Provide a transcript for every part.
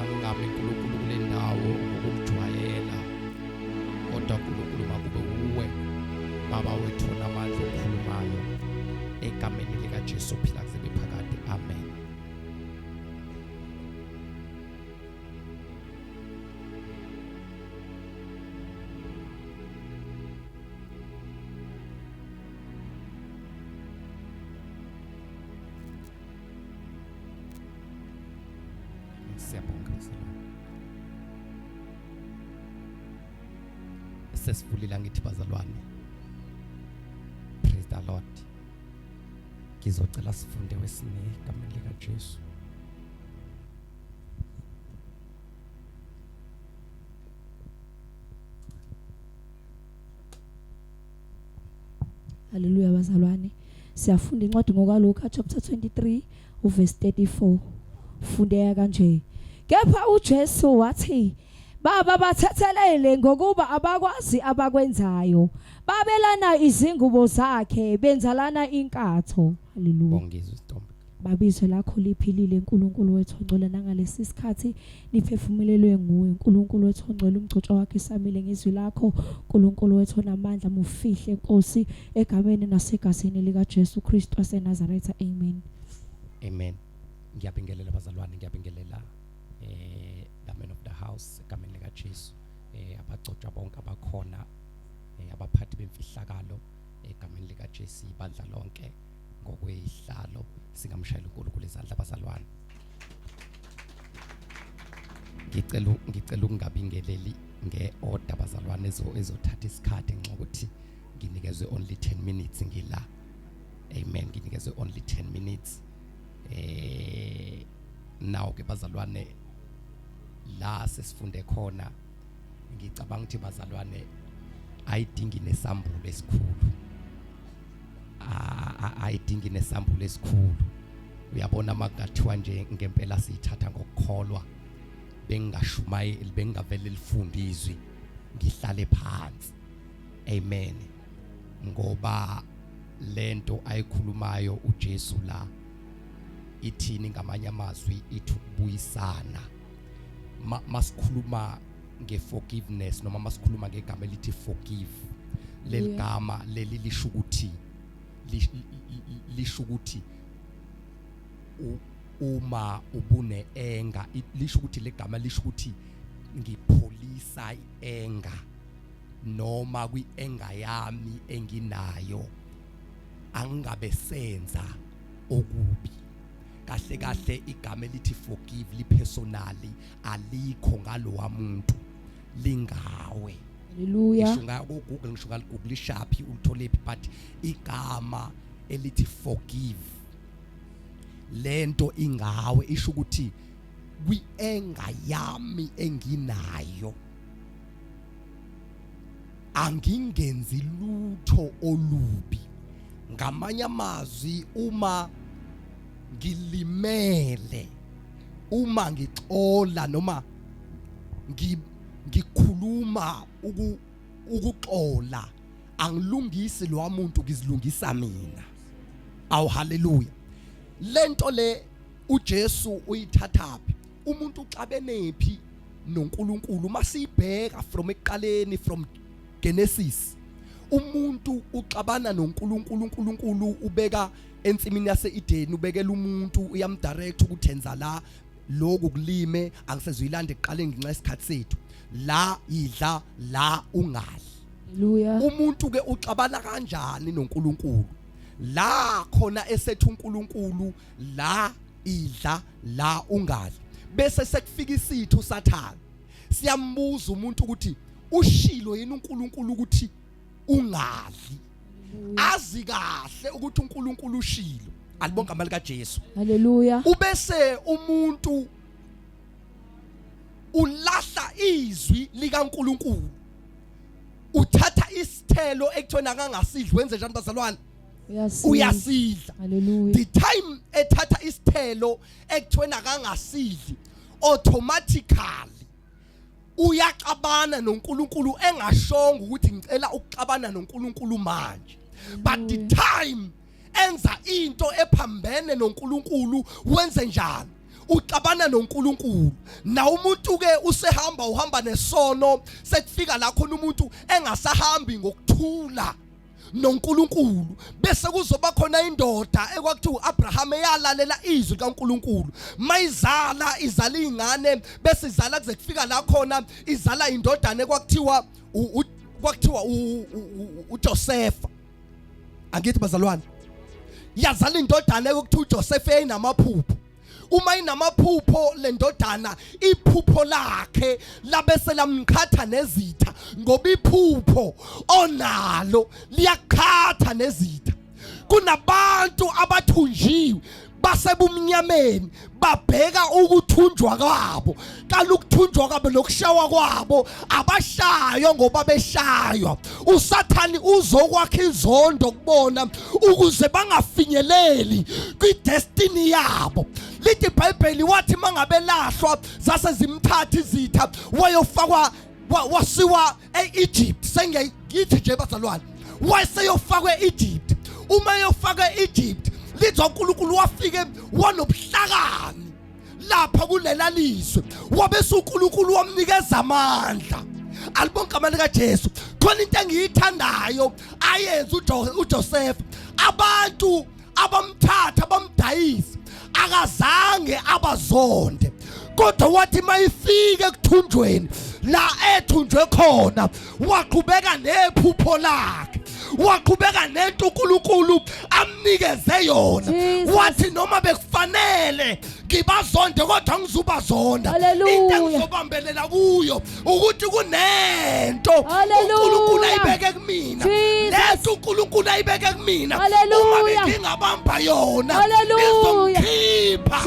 Angingami uNkulunkulu kule ndawo ngokukujwayela, kodwa uNkulunkulu makube uwe Baba wethu onamandla okhulumayo, egameni likaJesu ophila kuze kube phakade, amen. Siyabonga bazalwane. Sesivulile angithi bazalwane. Praise the Lord. Ngizocela sifunde wesine egameni likaJesu. Haleluya bazalwane. Siyafunda incwadi ngokaLuka chapter 23 uverse 34. Fundeka kanje. Kepha uJesu wathi, Baba bathethelele ngokuba abakwazi abakwenzayo. Babelana izingubo zakhe, benzalana inkatho. Haleluya. Bongizwe isithombe. Babizwe lakho liphilile uNkulunkulu wethu ongcwele nangalesi sikhathi niphefumulelwe nguwe uNkulunkulu wethu ongcwele umgcotshwa wakhe samile ngezwi lakho uNkulunkulu wethu onamandla mufihle Nkosi egameni nasegazini likaJesu Kristu waseNazaretha amen. Amen. Ngiyabingelela bazalwane, ngiyabingelela the man of the house egameni likaJesu, abagcotshwa bonke abakhona, abaphathi bemfihlakalo egameni likaJesu, ibandla lonke ngokweyihlalo singamshayela uNkulunkulu izandla bazalwane. Ngicela ukungabingeleli ngeorder bazalwane ezothatha isikhathi nxa ukuthi nginikezwe only 10 minutes ngila. Amen, nginikezwe only 10 minutes. Now ke bazalwane la sesifunde khona, ngicabanga ukuthi bazalwane ayidingi nesambulo esikhulu, ayidingi nesambulo esikhulu. Uyabona makungathiwa nje ngempela siyithatha ngokukholwa, bengingashumayeli, bengingavele lifunde izwi ngihlale phansi. Amen. Ngoba lento ayikhulumayo uJesu la ithini ngamanye amazwi, ithi ukubuyisana. Masikhuluma ngeforgiveness noma masikhuluma ngegama elithi forgive, leli gama leli lisho ukuthi lisho ukuthi uma ubune enga, lisho ukuthi legama lisho ukuthi ngipholisa ienga noma kwienga yami enginayo angingabe senza okubi. Kahle kahle igama elithi forgive lipersonally, alikho ngalowa muntu, lingawe. Haleluya. Ngisho nga ku Google, ngisho ngaligoogle ishaphi ulitholephi, but igama elithi forgive lento ingawe, isho ukuthi kwienga yami enginayo angingenzi lutho olubi. Ngamanye amazwi, uma ngilimele, uma ngixola noma ngikhuluma ukuxola, angilungisi lo muntu, ngizilungisa mina. Awu haleluya. Lento le uJesu uyithathaphi? Umuntu uxabenephi noNkulunkulu? Masibheka from ekuqaleni, from Genesis, umuntu uxabana noNkulunkulu. uNkulunkulu ubeka ensimini yase-Eden, ubekela umuntu, uyamdirect ukuthi enza la lokhu kulime, angisezuyilanda ekuqaleni ngenxa yesikhathi sethu, la idla la ungadli. Haleluya. Umuntu ke uxabana kanjani noNkulunkulu? La khona esethu uNkulunkulu la idla la ungadli, bese sekufika isithu uSathane siyambuza umuntu ukuthi ushilo yini uNkulunkulu ukuthi ungadli, azi kahle ukuthi uNkulunkulu ushilo. Alibonga amali kaJesu. Haleluya. Ubese umuntu ulahla izwi likaNkulunkulu, uthatha isithelo ekuthiwa akangasidli, wenze njani bazalwane? Uyasidla. Haleluya. The time ethatha isithelo ekuthiwa akangasidli, automatically uyaxabana noNkulunkulu, engashongo ukuthi ngicela ukuxabana noNkulunkulu manje, but the time enza into ephambene noNkulunkulu, wenze njani? Uxabana noNkulunkulu. Na umuntu ke usehamba uhamba nesono, sekufika la khona umuntu engasahambi ngokuthula noNkulunkulu, bese kuzoba khona indoda ekwakuthiwa uAbraham eyalalela izwi likaNkulunkulu. Mayizala izala ingane, bese izala kuze kufika la khona izala indodana ekwakuthiwa kwakuthiwa uJoseph. Angithi bazalwane, yazala indodana ekuthiwa uJoseph eyinamaphupho. Uma inamaphupho lendodana, iphupho lakhe labese lamqhatha nezitha, ngoba iphupho onalo liyaqhatha nezitha. Kunabantu abathunjiwe basebumnyameni, babheka ukuthunjwa kwabo, kanti ukuthunjwa kwabo nokushawa kwabo abashaywa ngoba beshaywa. USathani uzokwakha izondo kubona ukuze bangafinyeleli kwidestiny yabo. Lithi iBhayibheli, wathi mangabe lahlwa zase zimthatha izitha, wayofakwa wasiwa eEgypt. Sengiyithi nje bazalwane, wayeseyofakwa eEgypt. Uma eyofakwa eEgypt, lithi uNkulunkulu wafike wanobuhlakani lapha kulela lizwe, wabese uNkulunkulu wamnikeza amandla. Alibonke igama likaJesu. Khona into engiyithandayo ayenza uJoseph, abantu abamthatha bamdayisa akazange abazonde, kodwa wathi mayifike ekuthunjweni la ethunjwe khona, waqhubeka nephupho lakhe, waqhubeka nento uNkulunkulu amnikeze yona. Wathi noma bekufanele ngibazonde, kodwa ngizubazonda. Into engizobambelela kuyo ukuthi kunento uNkulunkulu ayibeke kumina, lento uNkulunkulu ayibeke kumina, uma bengingabamba yona izongikhipha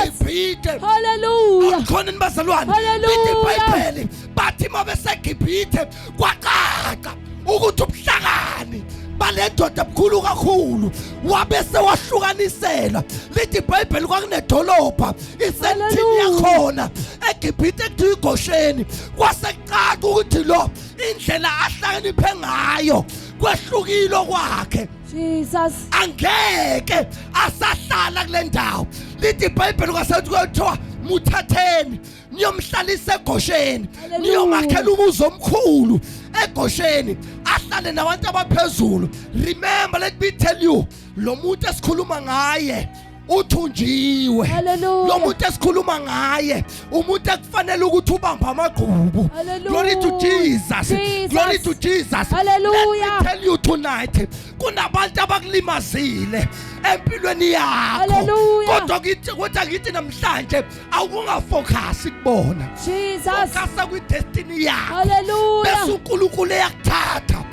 eGibhithe. Haleluya. Khona nibazalwane, lithi iBhayibheli bathi uma beseGibhithe kwacaca ukuthi ubuhlakani bale ndoda bukhulu kakhulu, wabe sewahlukanisela. Lithi iBhayibheli kwakunedolobha isentini yakhona eGibhithe ekuthiwa iGosheni. Kwasekucaca ukuthi lo indlela ahlakaniphe ngayo kwehlukile kwakhe. Jesus. Angeke asahlala kule ndawo. Lithi iBhayibheli kwasethi kuthiwa muthatheni niyomhlalisa eGosheni, niyomakhela umuzi omkhulu eGosheni, ahlale nabantu abaphezulu. Remember, let me tell you, lo muntu esikhuluma ngaye uthunjiwe. Lo muntu esikhuluma ngaye umuntu ekufanele ukuthi ubambe amagqubu. Glory to Jesus. Glory to Jesus. Hallelujah. Let me tell you tonight, kunabantu abakulimazile empilweni yakho, kodwa ngithi kodwa ngithi namhlanje awungafocus kubona. Jesus. Focus kwi destiny yakho. Hallelujah. Bese uNkulunkulu eyakuthatha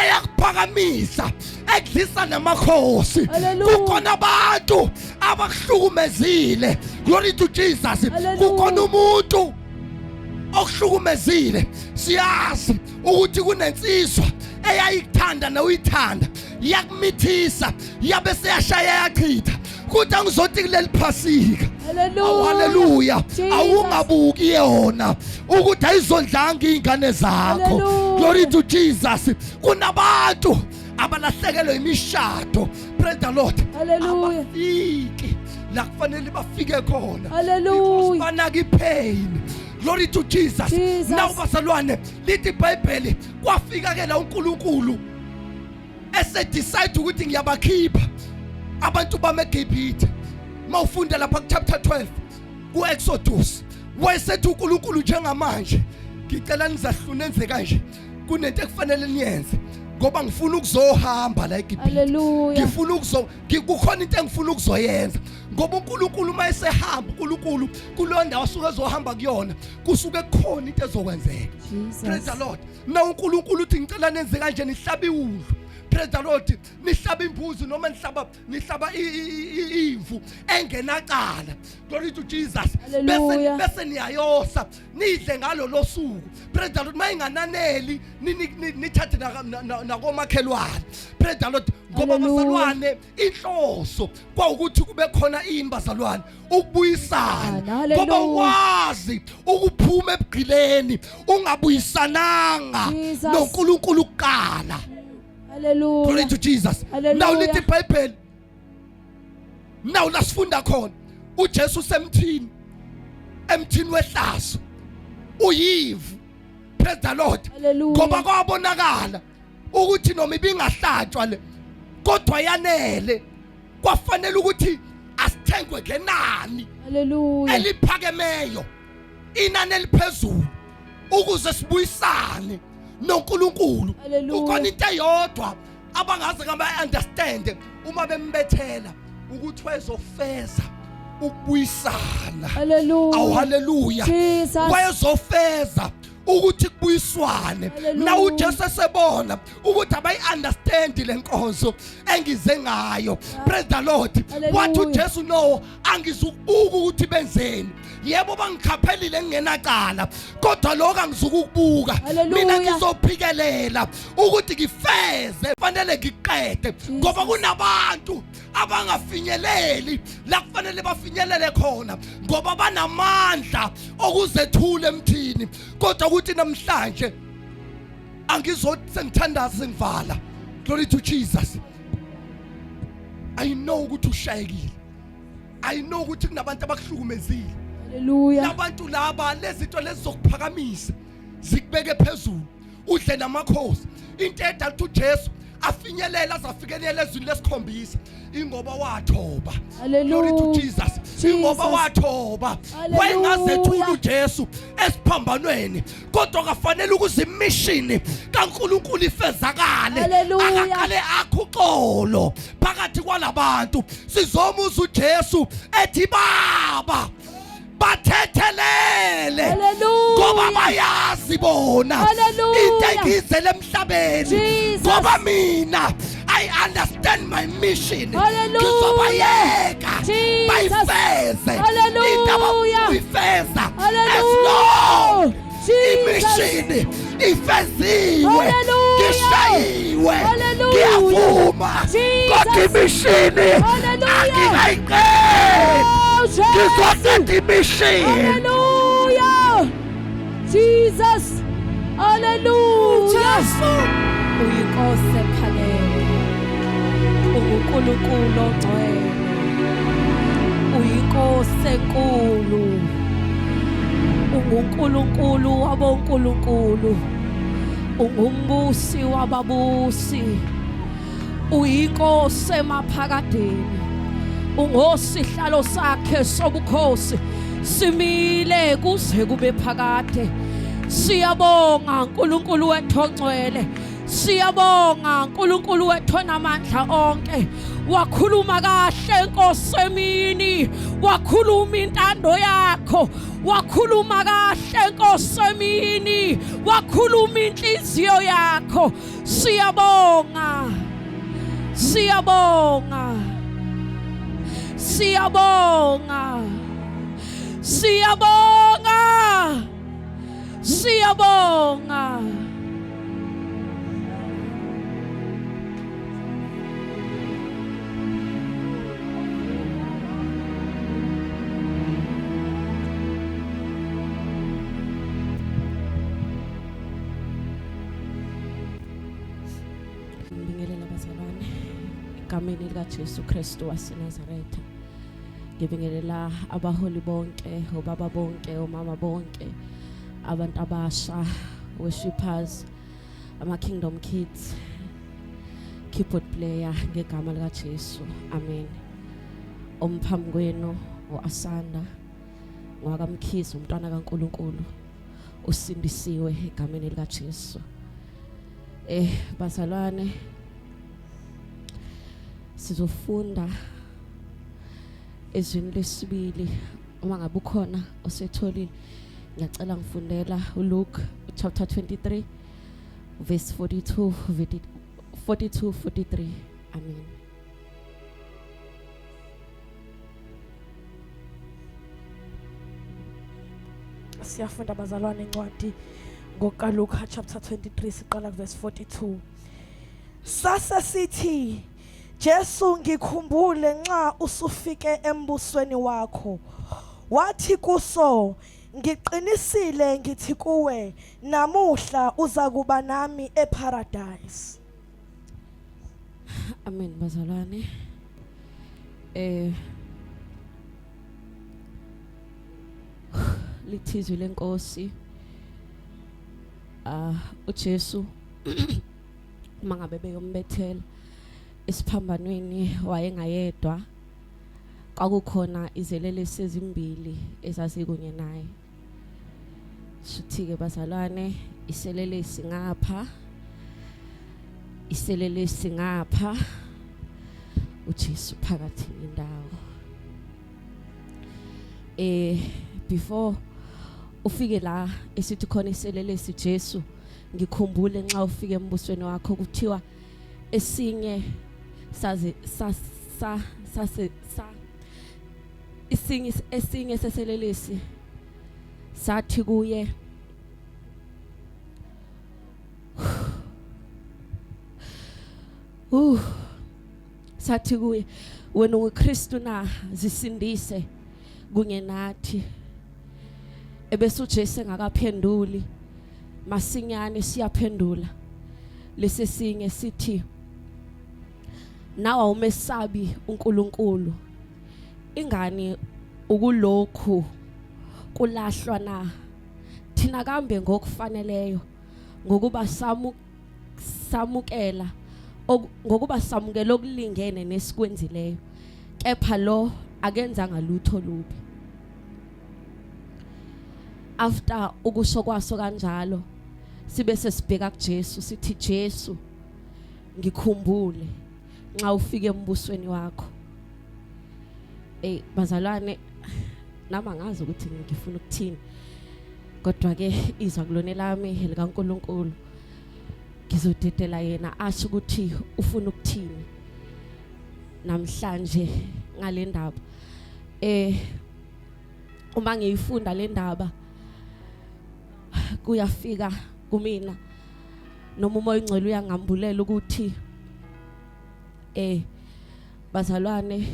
eyakuphakamisa ekudlisa namakhosi. Kukhona abantu abakuhlukumezile. Glory to Jesus. Kukhona umuntu okuhlukumezile. Siyazi ukuthi kunensizwa eyayikuthanda noyithanda, yakumithisa, yabe seyashaya yachitha. Kodwa ngizothi kuleli Phasika, haleluya, awungabuki yona ukuthi ayizondlanga izingane zakho. Glory to Jesus. Kunabantu abalahlekelwe imishado. Praise the Lord. Hallelujah. Abafiki la kufanele bafike khona. Hallelujah. Banaka ipain. Glory to Jesus. Now bazalwane, lithi iBhayibheli kwafika ke la uNkulunkulu ese decide ukuthi ngiyabakhipha abantu bami eGibhithe. Mawufunda lapha ku chapter 12 ku Exodus, wayesethi uNkulunkulu njengamanje ngicela nizahlune enze kanje, kunento ekufanele niyenze ngoba ngifuna ukuzohamba la eGibhithe, ngifuna ukuzo kukhona into engifuna ukuzoyenza, ngoba uNkulunkulu uma esehamba uNkulunkulu kuleyo ndawo asuke ezohamba kuyona kusuke kukhona into ezokwenzeka. Praise the Lord. Na uNkulunkulu uthi ngicela nenze kanje, nihlaba iwulu. Praise the Lord. Nihlaba imbuzi noma nihlaba imvu engenacala. Glory to Jesus. Bese niyayosa nidle ngalo losuku. Praise the Lord. Mayingananeli nithathe nakomakhelwane. Praise the Lord. Ngoba bazalwane, inhloso kwawukuthi kube khona ini bazalwane? Ukubuyisana, ngoba ukwazi ukuphuma ebugqileni ungabuyisananga noNkulunkulu kuqala. Hallelujah. Glory to Jesus. Now lithi iBhayibheli, now lasifunda khona. uJesu usemthini, emthini wehlazo, uyivu. Praise the Lord. Ngoba kwabonakala ukuthi noma ibingahlatshwa le, kodwa yanele, kwafanele ukuthi asithengwe ngenani Hallelujah. eliphakemeyo, inani eliphezulu, ukuze sibuyisane noNkulunkulu. Kukhona into eyodwa abangaze ngaba understand uma bembethela, ukuthi wayezofeza ukubuyisana. Hallelujah. Awu haleluya. Wayezofeza ukuthi kubuyiswane. Na uJesu esebona ukuthi abayi understand lenkonzo engize ngayo. Praise the Lord. Wathi uJesu, no, angizukubuka ukuthi benzeni. Yebo, bangikhaphelile ngingenacala, kodwa lokho angizukukubuka. Mina ngizophikelela ukuthi ngifeze, fanele ngiqede, ngoba kunabantu abangafinyeleli la kufanele bafinyelele khona, ngoba banamandla okuzethula emthini. Kodwa ukuthi namhlanje angizothi sengithandaza sengivala. Glory to Jesus. I know ukuthi ushayekile, I know ukuthi kunabantu abakuhlukumezile. Hallelujah. Labantu laba, lezinto lezi zokuphakamisa zikubeke phezulu, udle namakhosi. Into edala ukuthi uJesu afinyelela azafikelele ezwini lesikhombisa, ingoba wathoba. Glory to Jesus. Ingoba wathoba, wayengazethula uJesu esiphambanweni, kodwa kafanele ukuze imishini kaNkuluNkulu ifezakale, akaqale akhuxolo phakathi kwalabantu. Sizomuza uJesu ethi, Baba, bathethelele, ngoba bayazi bona into engizele emhlabeni, ngoba mina I understand my mission. Ngizobayeka bayifeze into abafuna, as long imishini ifeziwe. Ngishayiwe, ngiyavuma, kodwa imishini angikayiqedi, ngizoqeda imishini. Hallelujah. Jesus. Hallelujah. Jesu uyinkosi ephakeme, unguNkulunkulu ongcwele, uyinkosi enkulu, unguNkulunkulu wabonkulunkulu, ungumbusi wababusi, uyinkosi emaphakadeni, ungosihlalo sakhe sobukhosi simile kuze kube phakade. Siyabonga uNkulunkulu wethu ongcwele, siyabonga uNkulunkulu wethu onamandla onke. Wakhuluma kahle Nkosi emini, wakhuluma intando yakho, wakhuluma kahle Nkosi emini, wakhuluma inhliziyo yakho. Siyabonga, siyabonga, siyabonga, siyabonga, siyabonga. Ngibingelela abazalwane egameni likaJesu Kristu waseNazaretha. Ngibingelela abaholi bonke, obaba bonke, omama bonke, abantu abasha, worshipers, ama Kingdom Kids, keyboard player, ngegama likaJesu. Amen. Omphambi kwenu uAsanda ngwakamkhize, umntwana kaNkuluNkulu usindisiwe egameni likaJesu. Bazalwane, sizofunda ezwini lesibili. Uma ngabe ukhona osetholile, ngiyacela ngifundela uLuke chapter 23 verse 42 42 43. Amen. Siyafunda bazalwane incwadi ngokaLuka chapter 23, siqala kuverse 42. Sase sithi, Jesu, ngikhumbule nxa usufike embusweni wakho. Wathi kuso, ngiqinisile ngithi kuwe, namuhla uza kuba nami eparadise. Amen bazalwane. Lithi izwi lenkosi ah uJesu uma ngabe beyombethela esiphambanweni wayengayedwa kwakukhona izelelesi ezimbili ezazikunye naye shuthi-ke bazalwane iselelesi ngapha iselelesi ngapha uJesu phakathi nendawo eh before ufike la esithi khona iselelesi Jesu ngikhumbule nxa ufike embusweni wakho kuthiwa esinye saze sa sa sase sa isinye esinye seselelesi sathi kuye Uh sathi kuye wena unguKristu na zisindise kunye nathi ebese uJesu engakaphenduli masinyane siyaphendula lesisinye sithi nawe awumesabi uNkulunkulu ingani ukulokhu kulahlwa na thina kambe ngokufaneleyo ngokuba samu samukela ngokuba samukela okulingene nesikwenzileyo kepha lo akenzanga lutho lubi after ukusho kwaso kanjalo sibe sesibheka kuJesu sithi Jesu ngikhumbule nxa ufike embusweni wakho ey bazalwane nami angazi ukuthi ngifuna ukuthini kodwa ke izwa kulona lami likaNkuluNkulu ngizodedela yena asho ukuthi ufuna ukuthini namhlanje ngale ndaba eh uma ngiyifunda le ndaba kuyafika kumina noma umoya ongcwele uyangambulela ukuthi eh bazalwane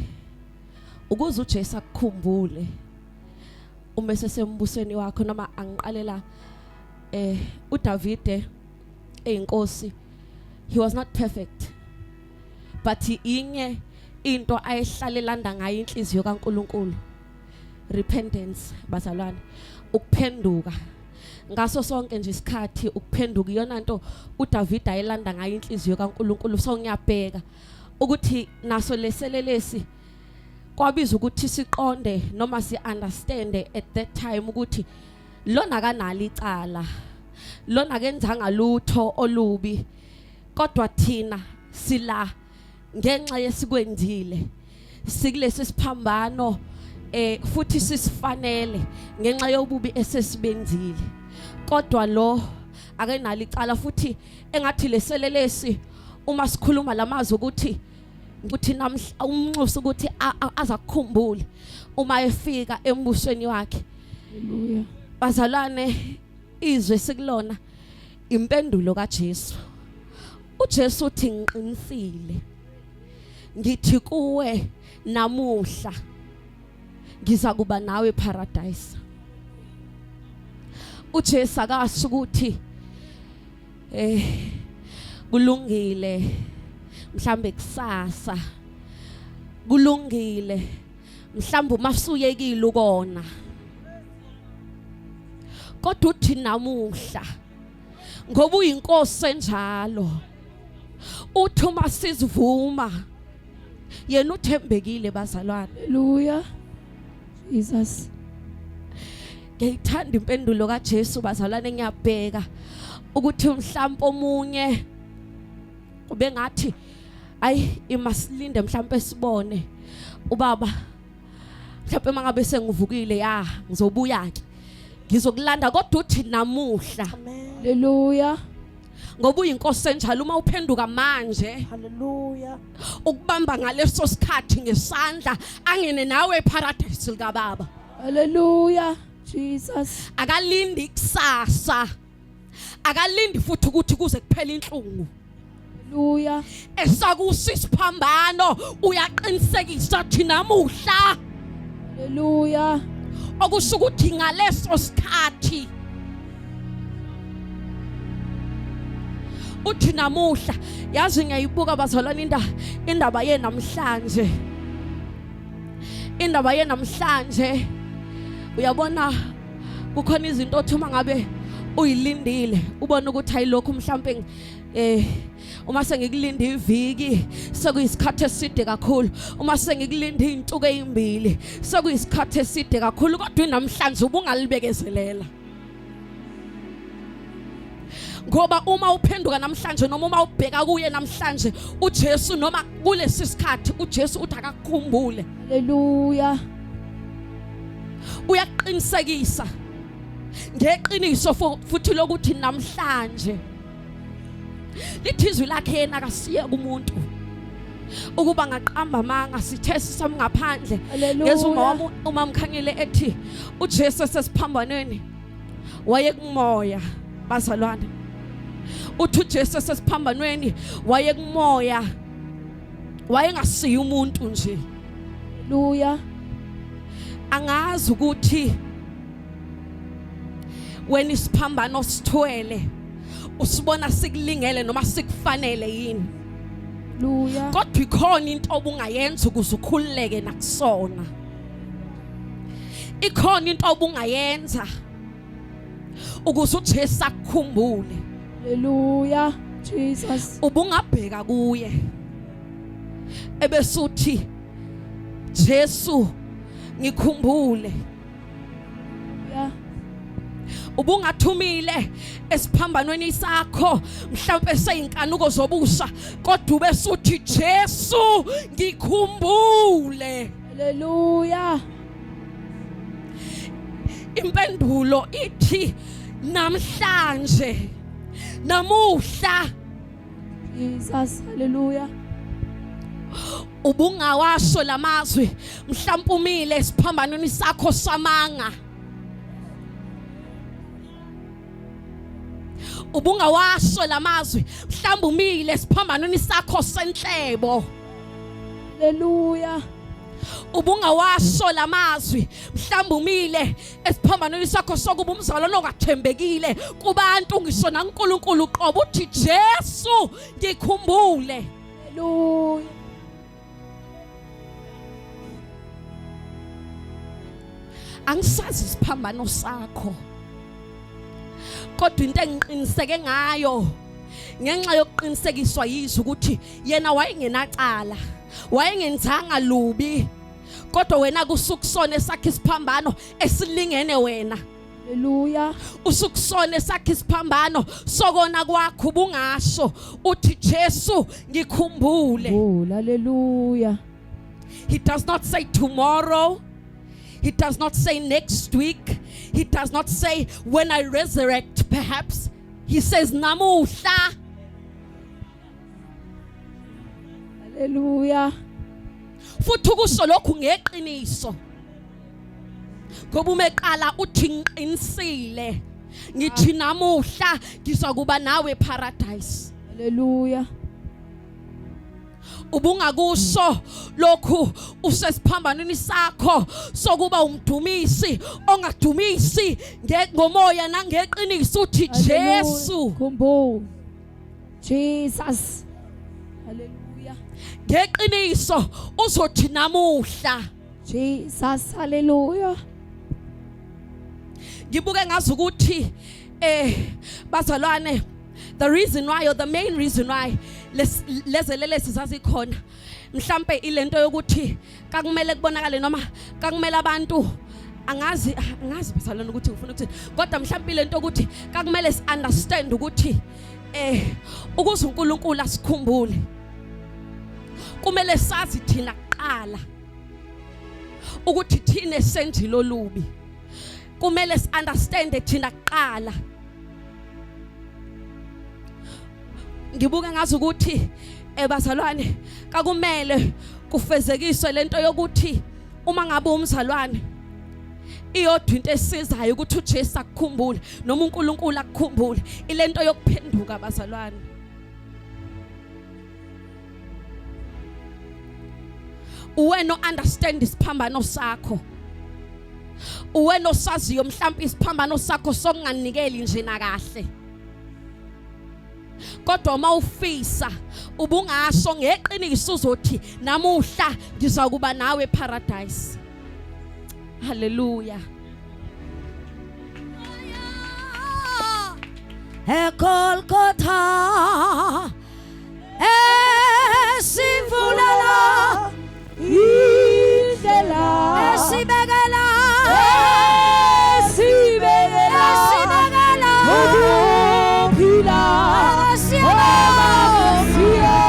ukuze uJesu akukhumbule uma sesembusweni wakho noma angiqalela eh uDavide eyinkosi he was not perfect but inye into ayehlale landa ngayo inhliziyo kaNkuluNkulu repentance bazalwane ukuphenduka ngaso sonke nje isikhathi ukuphenduka iyona nto uDavid ayelanda ngayo inhliziyo kaNkuluNkulu so ngiyabheka ukuthi naso leselelesi kwabiza ukuthi siqonde noma si understand at that time ukuthi lona kanalo icala lona kenzanga lutho olubi kodwa thina sila ngenxa yesikwenzile sikulesi siphambano eh futhi sisifanele ngenxa yobubi esesibenzile kodwa lo akenalo icala futhi engathi leselelesi uma sikhuluma lamazwi ukuthi ukuthi namhla umnxusa ukuthi azakukhumbule uma efika embusweni wakhe Haleluya bazalwane izwe sikulona impendulo kaJesu uJesu uthi ngiqinisile ngithi kuwe namuhla ngiza kuba nawe eparadise uJesu akasho ukuthi eh kulungile mhlambe kusasa kulungile mhlambe uma usuyekile ukona kodwa uthi namuhla ngoba uyinkosi enjalo uthi uma sizivuma yena uthembekile bazalwane Hallelujah. Jesus. Ngiyithanda impendulo kaJesu bazalwane ngiyabheka ukuthi mhlawumbe omunye ubengathi ayi imasilinde mhlawumbe sibone ubaba mhlawumbe mangabe sengivukile ya ngizobuya ke ngizokulanda kodwa uthi namuhla Hallelujah. Ngoba uyinkosi enjalo uma uphenduka manje Hallelujah. Ukubamba ngaleso sikhathi ngesandla angene nawe eparadise likaBaba. Hallelujah. Jesus. Akalindi kusasa. Akalindi futhi ukuthi kuze kuphele inhlungu. Hallelujah. Esakusa isiphambano uyaqinisekisa thina namuhla. Hallelujah. Okusho ukuthi ngaleso sikhathi uthi namuhla yazi ngiyayibuka bazalwane indaba indaba yenamhlanje indaba yenamhlanje uyabona Kukhona izinto othi uma ngabe uyilindile ubone ukuthi ayilokhu mhlambe eh uma sengikulinda iviki sekuyisikhathi eside kakhulu, uma sengikulinda izinsuku ezimbili sekuyisikhathi eside kakhulu, kodwa namhlanje ubungalibekezelela. Ngoba uma uphenduka namhlanje noma uma ubheka kuye namhlanje uJesu, noma kulesi sikhathi uJesu uthi akakukhumbule. Haleluya. Uyaqinisekisa ngeqiniso futhi lokuthi namhlanje lithi izwi lakhe yena akasiye kumuntu ukuba ngaqamba amanga. Sithe sisamngaphandle ngezwe uma wami umamkhanyile ethi uJesu esesiphambanweni wayekumoya. Bazalwane, uthi uJesu esesiphambanweni wayekumoya, wayengasiye umuntu nje. Haleluya. Angazi ukuthi wena isiphambano sithwele usibona sikulingele noma sikufanele yini. Haleluya. Kodwa ikhona into obungayenza ukuze ukhululeke nakusona. Ikhona into obungayenza ukuze uJesu akukhumbule. Haleluya. Jesus. Ubungabheka kuye ebesuthi Jesu ngikhumbule. Yeah. Ubungathumile esiphambanweni sakho mhlawumbe seyinkanuko zobusha, kodwa ube suthi Jesu ngikhumbule. Haleluya. Impendulo ithi namhlanje, namuhla. Jesus, haleluya. Ubungawasho lamazwi mhlawumbe umile esiphambanweni sakho samanga. Ubungawasho lamazwi mhlawumbe umile esiphambanweni sakho senhlebo. Haleluya. Ubungawasho lamazwi mhlawumbe umile esiphambanweni sakho sokuba umzalwane ongathembekile kubantu ngisho naNkulunkulu uqobo, uthi Jesu ngikhumbule. Haleluya. Angisazi isiphambano sakho, kodwa into engiqiniseke ngayo ngenxa yokuqinisekiswa yizwi ukuthi yena wayengenacala, wayengenzanga lubi, kodwa wena kusukusona esakhe isiphambano esilingene wena. Haleluya. Usukusona esakhe isiphambano sokona kwakho, ubungasho uthi Jesu ngikhumbule. Oh, haleluya. He does not say tomorrow. He does not say next week. He does not say when I resurrect perhaps. He says namuhla. Haleluya. Futhi ukusho lokhu ngeqiniso. Ngoba uma eqala uthi ngiqinisile ngithi namuhla ngizokuba nawe paradise. Haleluya. Ubungakusho lokhu usesiphambanweni sakho sokuba umdumisi ongadumisi ngomoya nangeqiniso, uthi Jesu Khumbula. Jesus. Haleluya. Ngeqiniso uzothi namuhla. Jesus, haleluya. Ngibuke ngazi ukuthi bazalwane, the reason why or the main reason why lezelelesi zazikhona mhlambe ilento yokuthi kakumele kubonakale noma kakumele abantu, angazi angazi bazalwane ukuthi ngifuna ukuthini, kodwa mhlambe ilento yokuthi kakumele si understand ukuthi ukuze uNkulunkulu asikhumbule kumele sazi thina kuqala ukuthi thina senzile olubi, kumele si understand thina kuqala. Ngibuka ngazi ukuthi bazalwane kakumele kufezekiswe lento yokuthi uma ngabe umzalwane iyodwa into esizayo ukuthi uJesu akukhumbule noma uNkulunkulu akukhumbule, ilento yokuphenduka bazalwane. Uwena understand isiphambano sakho, uwena osaziyo mhlawumbe isiphambano sakho sokunganikeli nje nakahle, kodwa uma ufisa ubungasho ngeqiniso uzothi namuhla ngizokuba nawe eparadise. Haleluya. eGolgotha esivulela indlela esibekela esibekela esibekela ukuphila. Siyabonga. Siyabonga.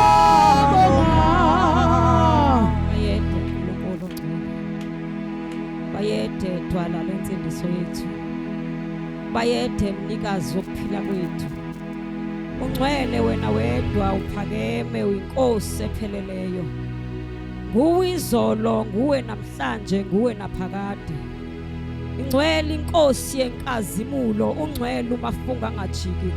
Bayede uNkulunkulu ongcwele. Bayede dwala lensindiso yethu. Bayede mnikazi wokuphila kwethu. Ungcwele wena wedwa uphakeme uyinkosi epheleleyo. Nguwe izolo, nguwe namhlanje, nguwe naphakade. Ingcwele inkosi yenkazimulo, ungcwele umafunga angajiki.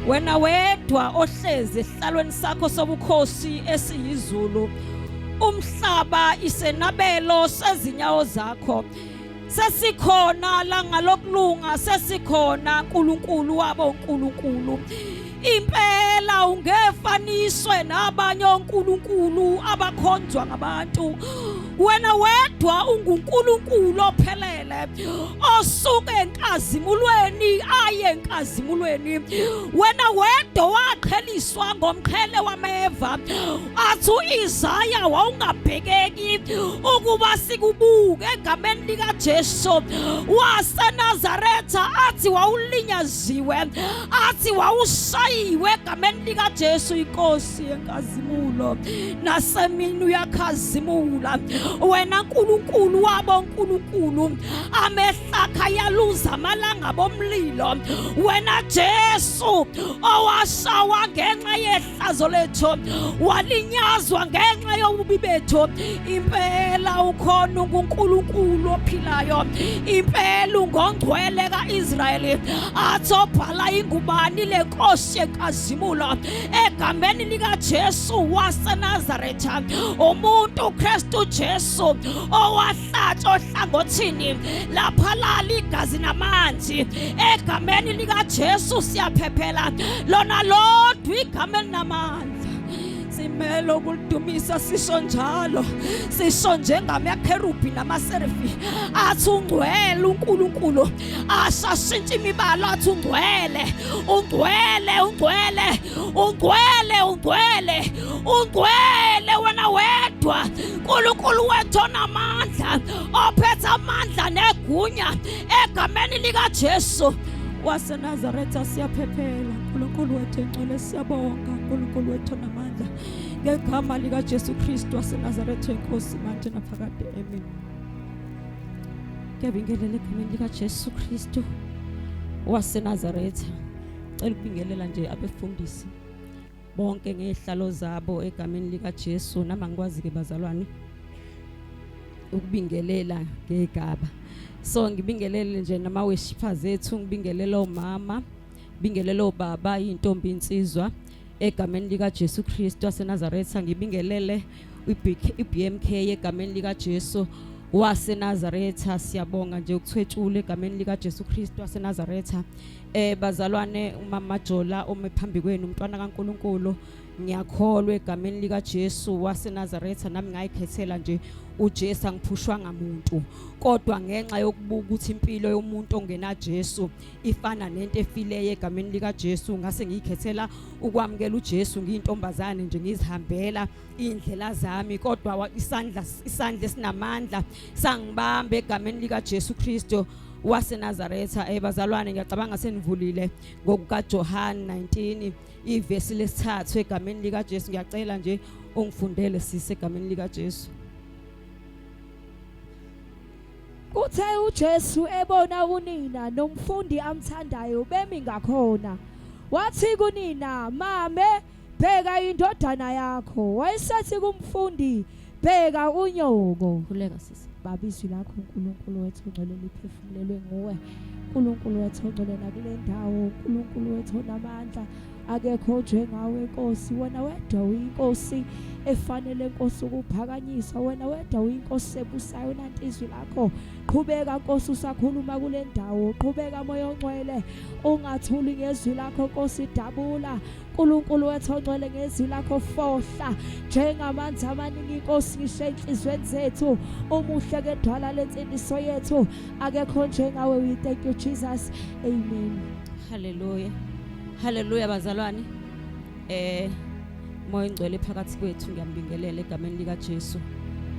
Wena wedwa ohlezi esihlalweni sakho sobukhosi esiyizulu. Umhlaba isenabelo sezinyawo zakho. Sesikhona la ngalokulunga, sesikhona uNkulunkulu wabo uNkulunkulu. Impela ungefaniswe nabanye onkulunkulu abakhonzwa ngabantu. Wena wedwa unguNkulunkulu ophelele osuke enkazimulweni aye enkazimulweni. Wena wedwa waqheliswa ngomqhele wameva. Athi uIsaya wawungabhekeki ukuba sikubuke egameni likaJesu waseNazaretha. Athi wawulinyaziwe, athi wawushayiwe egameni likaJesu inkosi yenkazimulo. Nasemini uyakhazimula wena Nkulunkulu wabo Nkulunkulu. Amehlakha yaluza amalanga bomlilo. Wena Jesu owashawa ngenxa yehlazo lethu, walinyazwa ngenxa yobubi bethu. Impela ukhona uNkulunkulu ophilayo, impela ungongcwele kaIsrayeli. Athi obhala ingubani le nkosi yenkazimulo egameni likaJesu waseNazaretha, umuntu Kristu Jesu owahlatshwa ohlangothini laphalala igazi namanzi. Egameni likaJesu siyaphephela, lona lodwa igama elinamandla simele ukulidumisa. Sisho njalo, sisho njengamakherubhi namaserafi. Athi ungcwele uNkulunkulu, ashashintsha imibala. Athi ungcwele, ungcwele, ungcwele, ungcwele, ungcwele, ungcwele wena wedwa uNkulunkulu wethu onamandla, ophethe amandla negunya. Egameni likaJesu waseNazaretha siyaphephela uNkulunkulu wethu engcwele. Siyabonga uNkulunkulu wethu onamandla ngegama likaJesu Kristu waseNazaretha inkosi manje naphakade, amen. Ngiyabingelela egameni likaJesu Kristu waseNazaretha. Cela ukubingelela nje abefundisi bonke ngezihlalo zabo egameni likaJesu. Nama ngikwazi ke bazalwane ukubingelela ngegaba, so ngibingelele nje nama worshippers ethu, ngibingelele omama, ngibingelele obaba, intombi, insizwa egameni likaJesu Kristu waseNazaretha. Ngibingelele iBMK egameni likaJesu waseNazaretha. Siyabonga nje ukuthwetshula egameni likaJesu Kristu waseNazaretha. Bazalwane, umama Jola ome phambi kwenu, umntwana kaNkuluNkulu. Ngiyakholwa egameni likaJesu waseNazaretha. Nami ngayikhethela nje uJesu, angiphushwanga muntu, kodwa ngenxa yokubuka ukuthi impilo yomuntu ongena Jesu ifana nento efileyo egameni likaJesu, ngase ngiyikhethela ukwamukela uJesu. Ngiyintombazane nje, ngizihambela indlela zami, kodwa isandla esinamandla sangibamba egameni likaJesu Kristu waseNazaretha. Bazalwane, ngiyacabanga senivulile ngokukaJohn 19 ivesi lesithathu egameni likaJesu. Ngiyacela nje ungifundele sisi egameni likaJesu. Kuthe uJesu ebona unina nomfundi amthandayo bemi ngakhona, wathi kunina, "Mame, bheka indodana yakho." Wayesethi kumfundi, "Bheka unyoko." Khuleka sisi. Baba, izwi lakho uNkulunkulu wethu ongcwele liphefumulelwe nguwe. uNkulunkulu wethu ongcwele, nakule ndawo uNkulunkulu wethu onamandla, akekho njengawe Nkosi. Wena wedwa uyinkosi efanele Nkosi ukuphakanyiswa, wena wedwa uyinkosi ebusayo. Nanti izwi lakho, qhubeka Nkosi usakhuluma kule ndawo, qhubeka Moya ongcwele, ungathuli ngezwi lakho Nkosi. Dabula uNkulunkulu wethu ongcwele ngezwi lakho, fohla njengamanzi amaningi Nkosi ngisho enhlizweni zethu. Umuhle kedwala lensindiso yethu, akekho njengawe. We thank you Jesus, amen. Hallelujah. Haleluya bazalwane. Eh Moya ongcwele phakathi kwethu ngiyambingelela egameni lika Jesu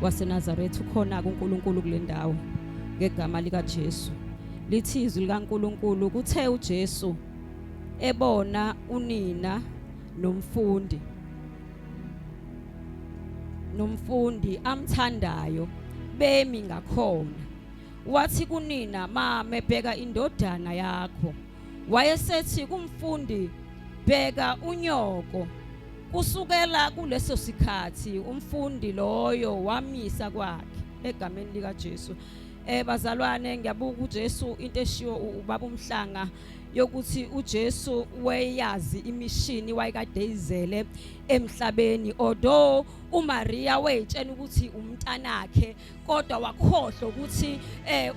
waseNazaretha ukhona kuNkulunkulu kule ndawo ngegama lika Jesu. Lithi izwi likaNkulunkulu kuthe uJesu ebona unina nomfundi nomfundi amthandayo bemi ngakhona wathi kunina mame bheka indodana yakho wayesethi kumfundi bheka unyoko kusukela kuleso sikhathi umfundi loyo wamisa kwakhe egameni likaJesu eh bazalwane ngiyabuka uJesu into eshiwo ubaba umhlanga yokuthi uJesu weyazi imishini wayekade izele emhlabeni although uMaria wayetshena ukuthi umntanakhe kodwa wakhohlwa ukuthi eh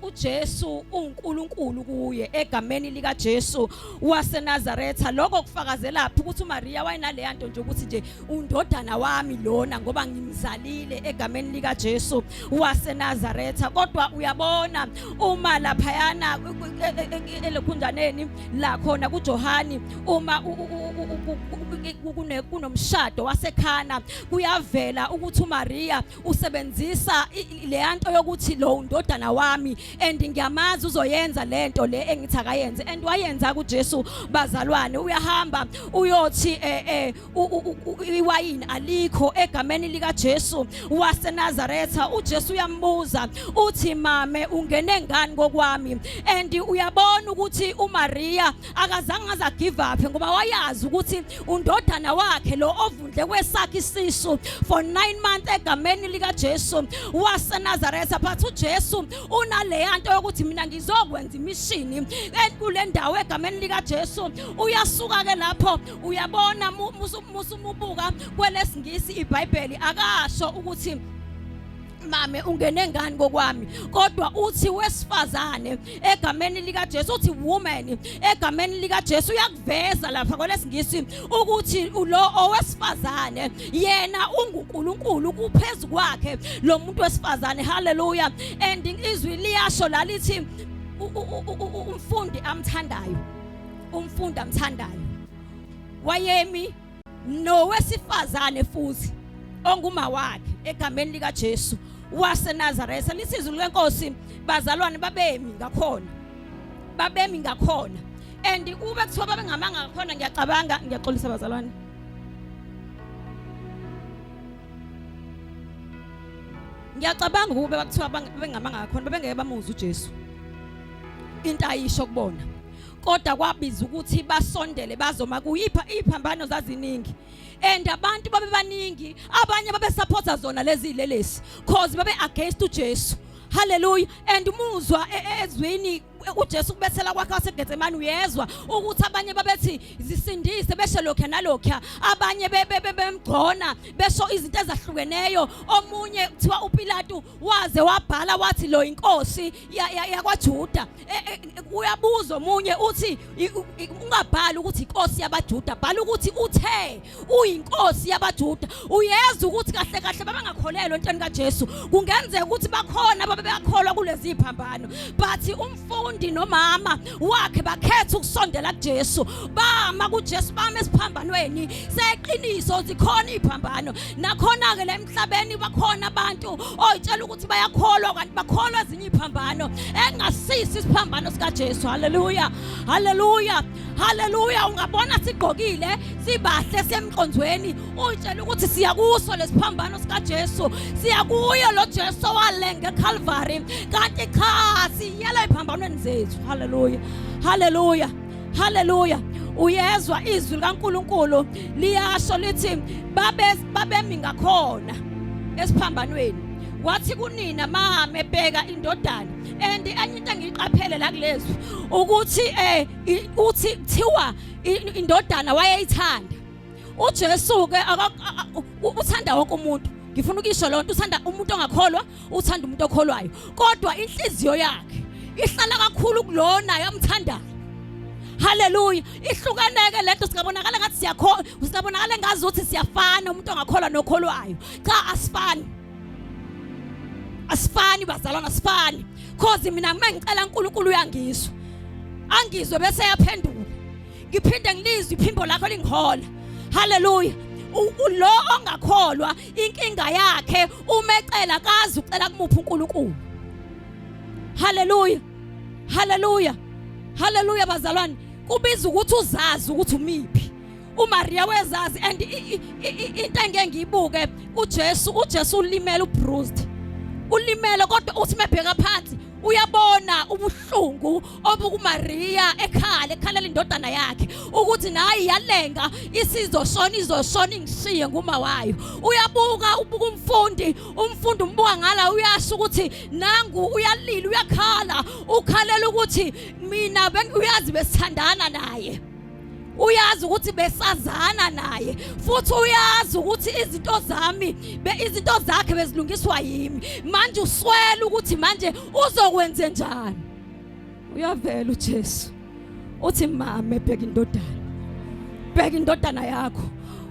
uJesu uNkulunkulu kuye egameni lika Jesu waseNazaretha lokho kufakazela phi ukuthi uMaria wayenaleya nto nje ukuthi nje undodana wami lona ngoba ngimzalile egameni lika Jesu waseNazaretha kodwa uyabona uma laphayana elokhunjaneni la khona kuJohani uma kunomshado waseKhana kuyavela ukuthi uMaria usebenzisa leyanto yokuthi lo undodana wami and ngiyamazi uzoyenza lento le engithi akayenze and wayenza kuJesu bazalwane uyahamba uyothi eh eh iwayini alikho egameni likaJesu waseNazaretha uJesu uyambuza uthi mame ungene ngani kokwami and uyabona ukuthi uMaria akazange aza give up ngoba wayazi ukuthi undodana wakhe lo ovundle kwesakhe isisu for 9 months egameni likaJesu waseNazaretha but uJesu unaleya nto yokuthi mina ngizokwenza imishini kule ndawo egameni likaJesu uyasuka ke lapho uyabona musumubuka kwelesingisi iBhayibheli akasho ukuthi mame ungene ngani kokwami kodwa uthi wesifazane egameni likaJesu uthi woman egameni likaJesu uyakuveza lapha kwelesingisi ukuthi lo owesifazane yena unguNkulunkulu kuphezulu kwakhe lo muntu wesifazane haleluya and izwi liyasho la lithi umfundi amthandayo umfundi amthandayo wayemi nowesifazane futhi onguma wakhe egameni likaJesu waseNazaretha lisizulu lenkosi bazalwane babemi ngakhona babemi ngakhona and kube kuthiwa babengamanga ngakhona ngiyacabanga ngiyaxolisa bazalwane ngiyacabanga ukube bakuthiwa bengamanga ngakhona babengeke bamuzwe uJesu into ayisho kubona kodwa kwabiza ukuthi basondele bazoma kuyipha iphambano zaziningi and abantu babebaningi abanye babesupporta zona lezi lelesi cause babe against uJesu haleluya and umuzwa e, e, ezwini uJesu kubethela kwakhe waseGetsemane uyezwa ukuthi abanye babethi zisindise besho lokho nalokho abanye bemgcona besho izinto ezahlukeneyo omunye kuthiwa uPilatu waze wabhala wathi lo inkosi yakwaJuda e, e, uyabuza omunye uthi ungabhali ukuthi inkosi yabaJuda bhala ukuthi uthe uyinkosi yabaJuda uyeza ukuthi kahle kahle babangakholelwa entweni kaJesu kungenzeka ukuthi bakhona ababekholwa kulezi phambano but umfundi nomama wakhe bakhetha ukusondela kuJesu bama kuJesu bama esiphambanweni seqiniso zikhona iziphambano nakhona ke la emhlabeni bakhona abantu oyitshela ukuthi bayakholwa kanti bakholwa ezinye iziphambano engasisi isiphambano sikaJesu haleluya haleluya haleluya ungabona sigqokile sibahle semqonzweni uyitshela ukuthi siyakuso lesiphambano sikaJesu siyakuye lo Jesu owalenga eCalvary kanti cha siyela ephambanweni zethu haleluya haleluya haleluya uyezwa izwi likaNkuluNkulu liyasho lithi babe babemi ngakhona esiphambanweni wathi kunina mame bheka indodana and enye into engiyiqaphele la kulezwi ukuthi eh uthi kuthiwa indodana wayeyithanda uJesu ke uthanda wonke umuntu ngifuna ukisho lonto uthanda umuntu ongakholwa uthanda umuntu okholwayo kodwa inhliziyo yakhe ihlala kakhulu kulona yamthandayo Haleluya ihlukaneke lento singabonakala ngathi siyakho singabonakala ngazi ukuthi siyafana umuntu ongakholwa nokholwayo cha asifani asifani bazalwana asifani cause mina uma ngicela uNkulunkulu uyangizwa angizwe bese yaphendula ngiphinde ngilizwe iphimbo lakho lingihola. Haleluya. Lo ongakholwa inkinga yakhe umecela kazi ucela kumuphi uNkulunkulu. Haleluya. Haleluya. Haleluya bazalwane. Kubiza ukuthi uzazi ukuthi umiphi. uMaria wezazi and into engeke ngiyibuke uJesu uJesu ulimele ubruised ulimele kodwa uthi mebheka phansi uyabona ubuhlungu obukuMaria ekhala ekhalela indodana yakhe ukuthi nayi yalenga isizoshona izoshona ingishiye nguma wayo uyabuka ubuka umfundi umfundi umbuka ngala uyasho ukuthi nangu uyalila uyakhala ukhalela ukuthi mina uyazi besithandana naye uyazi ukuthi besazana naye futhi uyazi ukuthi izinto zami izinto zakhe bezilungiswa yimi manje uswele ukuthi manje uzokwenze njani uyavela uJesu uthi mama bheka indodana bheka indodana yakho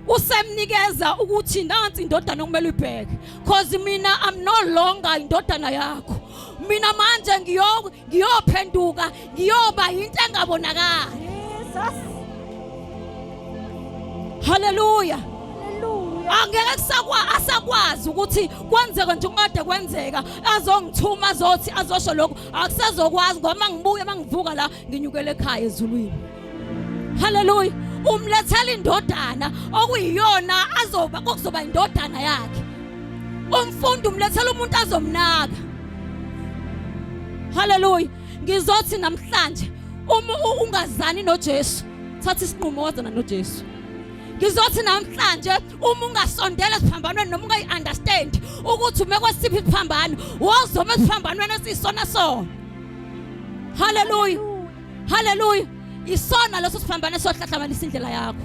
usemnikeza ukuthi nansi indodana okumele uyibheke cause mina I'm no longer indodana yakho mina manje ngiyo ngiyophenduka ngiyoba into engabonakali Jesus. Haleluya. Hallelujah. Angeke kusakwa asakwazi ukuthi kwenzeka nje kade kwenzeka azongithuma azothi azosho lokho akusazokwazi ngoba mangibuye mangivuka la nginyukele ekhaya ezulwini. Haleluya. Umlethela indodana okuyiyona azoba kokuzoba indodana yakhe. Umfundi umlethela umuntu azomnaka. Haleluya. Ngizothi namhlanje uma ungazani noJesu, thatha isinqumo wazana noJesu. Ngizothi namhlanje uma ungasondela esiphambanweni noma ungayi-understand ukuthi ume kwesiphi isiphambano, wozoma esiphambanweni esiyisona sona. Haleluya. Haleluya. Isona leso siphambano esohlahlamalisa indlela yakho.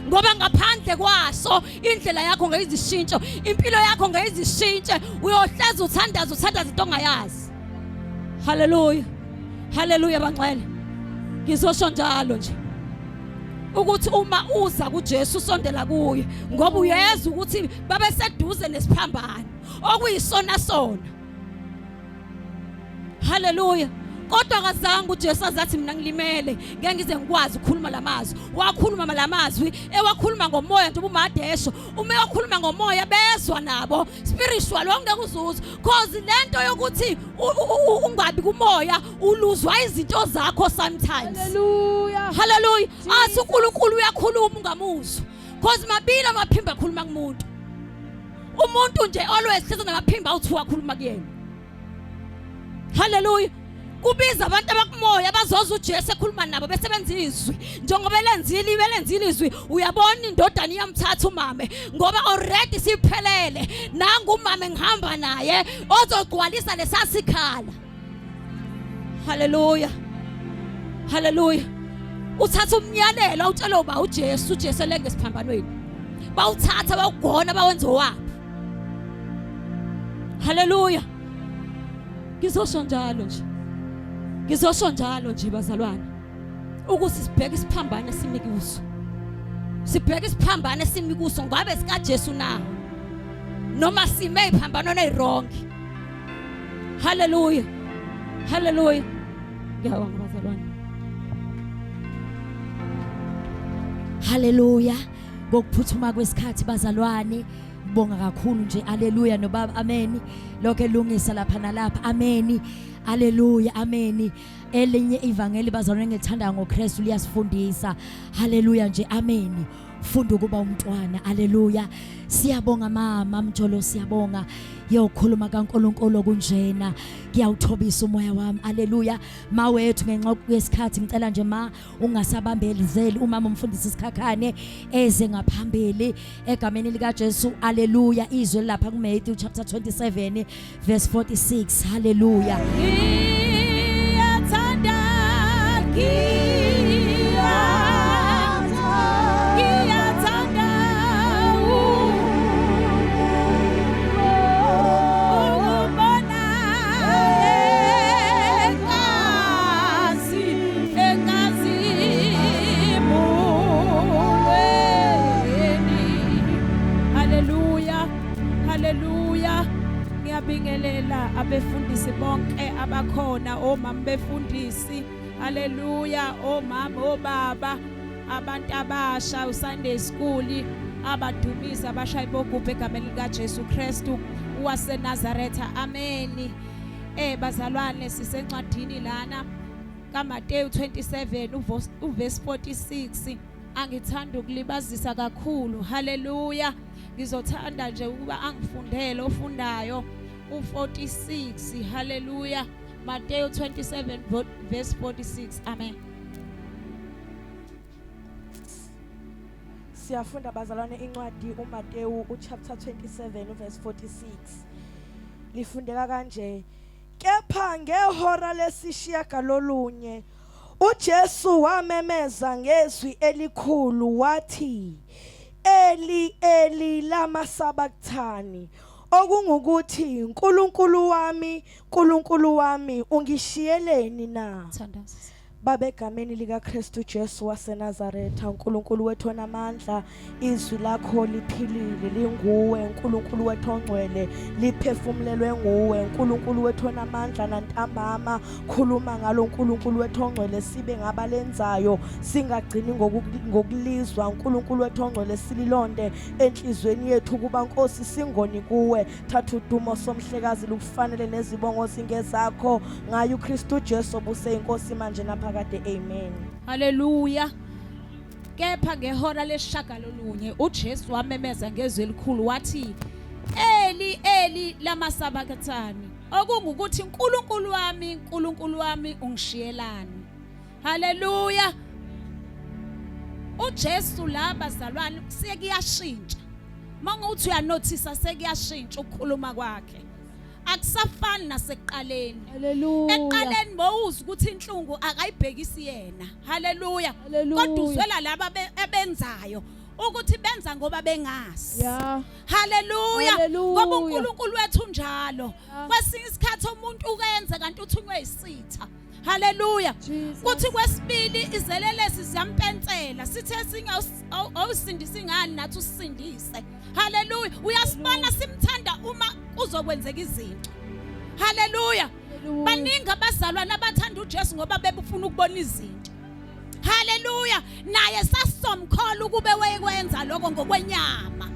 Ngoba ngaphandle kwaso indlela yakho ngeyizishintsho, impilo yakho ngeyizishintshe, uyohlezi uthandaza uthandaza into ongayazi. Haleluya. Haleluya bangcwele. Ngizosho njalo nje. Ukuthi uma uza kuJesu usondela kuye ngoba uyezwa ukuthi babeseduze nesiphambano okuyisona sona. Haleluya. Kodwa akazange uJesu azathi mina ngilimele ngeke ngize ngikwazi ukukhuluma lamazwi. Wakhuluma lamazwi ewakhuluma ngomoya nje ubumadesho. Uma ewakhuluma ngomoya bezwa nabo spiritual wawungeke uzuze cause lento yokuthi ungabi kumoya uluzwa izinto zakho sometimes. Hallelujah. Hallelujah. Athi uNkulunkulu uyakhuluma ungamuzwa. Cause mabili amaphimbo akhuluma kumuntu. Umuntu nje always hlezi namaphimbo awuthiwa akhuluma kuyena. Hallelujah. Kubiza abantu abakumoya bazoza uJesu ekhuluma nabo besebenza izwi njengoba elenzile ibelenzile izwi uyabona indodana iyamthatha umame ngoba already siphelele nangu umame ngihamba naye ozogcwalisa lesasikhala Haleluya. Haleluya. Uthatha umnyalelo awutshela uba uJesu uJesu elenge esiphambanweni. Bawuthatha bawugona bawenza owabo. Haleluya. Ngizosho njalo nje. Ngizosho njalo nje bazalwane. Ukuthi sibheke isiphambano esimi kuso. Sibheke isiphambano esimi kuso ngabe sikaJesu na? Noma sime iphambanweni eziwrong. Haleluya. Haleluya. Ngiyabonga bazalwane. Haleluya. Ngokuphuthuma kwesikhathi bazalwane bonga kakhulu nje haleluya nobaba amen lokho elungisa lapha nalapha amen haleluya amen elinye ivangeli bazalwane ngithanda ngoKristu liyasifundisa haleluya nje amen funda ukuba umntwana haleluya siyabonga mama mjolo siyabonga yokhuluma kaNkuluNkulu kunjena kuyawuthobisa umoya wami haleluya mawethu ngenxa yesikhathi ngicela nje ma ungasabambelizeli umama umfundisi Sikhakhane eze ngaphambili egameni lika Jesu haleluya izwi lapha ku Matthew chapter 27 verse 46 haleluya ngiyathanda ngiyathanda ukubona engazi enkazimulweni Haleluya. Haleluya. Ngiyabingelela abefundisi bonke abakhona omama befundisi. Haleluya omama obaba. Abantu abasha uSunday school abadumisa abashayi bogubhe egameni lika Jesu Kristu waseNazaretha. Ameni. Bazalwane sisencwadini lana kaMateyu 27 uverse 46. Angithanda ukulibazisa kakhulu. Haleluya. Ngizothanda nje ukuba angifundele ofundayo u46. Haleluya. Mateyu 27 verse 46. Amen. Siyafunda bazalwane incwadi uMateyu uchapter 27 uverse 46. Lifundeka kanje: Kepha ngehora lesishiyagalolunye uJesu wamemeza ngezwi elikhulu wathi, Eli Eli lama sabachthani, okungukuthi, uNkulunkulu wami, uNkulunkulu wami, ungishiyeleni na? Thandaza. Baba, egameni likaKristu Jesu waseNazaretha, uNkulunkulu wethu onamandla, izwi lakho liphilile, linguwe uNkulunkulu wethu ongcwele, liphefumulelwe nguwe uNkulunkulu wethu onamandla. Nantambama khuluma ngalo uNkulunkulu wethu ongcwele, sibe ngabalenzayo, singagcini ngokulizwa uNkulunkulu wethu ongcwele, sililonde enhlizweni yethu ukuba Nkosi singoni kuwe. Thatha udumo somhlekazi, lukufanele nezibongo zingezakho, ngayo uKristu Jesu obuse inkosi manje naphakade. Amen. Haleluya. Kepha ngehora lesishagalolunye uJesu wamemeza ngezwi elikhulu wathi, Eli Eli lama sabachthani, okungukuthi, uNkulunkulu wami, uNkulunkulu wami, ungishiyelani? Haleluya. uJesu la bazalwane sekuyashintsha. Manguthi uyanothisa sekuyashintsha ukukhuluma kwakhe. Akusafani nasekuqaleni. Haleluya. Ekuqaleni bowuza ukuthi inhlungu akayibhekisi yena. Haleluya. Kodwa uzwela laba abenzayo ukuthi benza ngoba bengazi. Yeah. Haleluya. Ngoba uNkulunkulu wethu unjalo. Kwesinye isikhathi umuntu ukenza kanti uthunywe isitha. Haleluya. Kuthi kwesibili izelelesi ziyampensela. Sithe singa awusindisi ngani nathi usindise. Haleluya. Uyasibona simthanda uma kuzokwenzeka izinto. Haleluya. Baningi abazalwane abathanda uJesu ngoba bebufuna ukubona izinto. Haleluya. Naye sasomkhola ukube wayekwenza lokho ngokwenyama.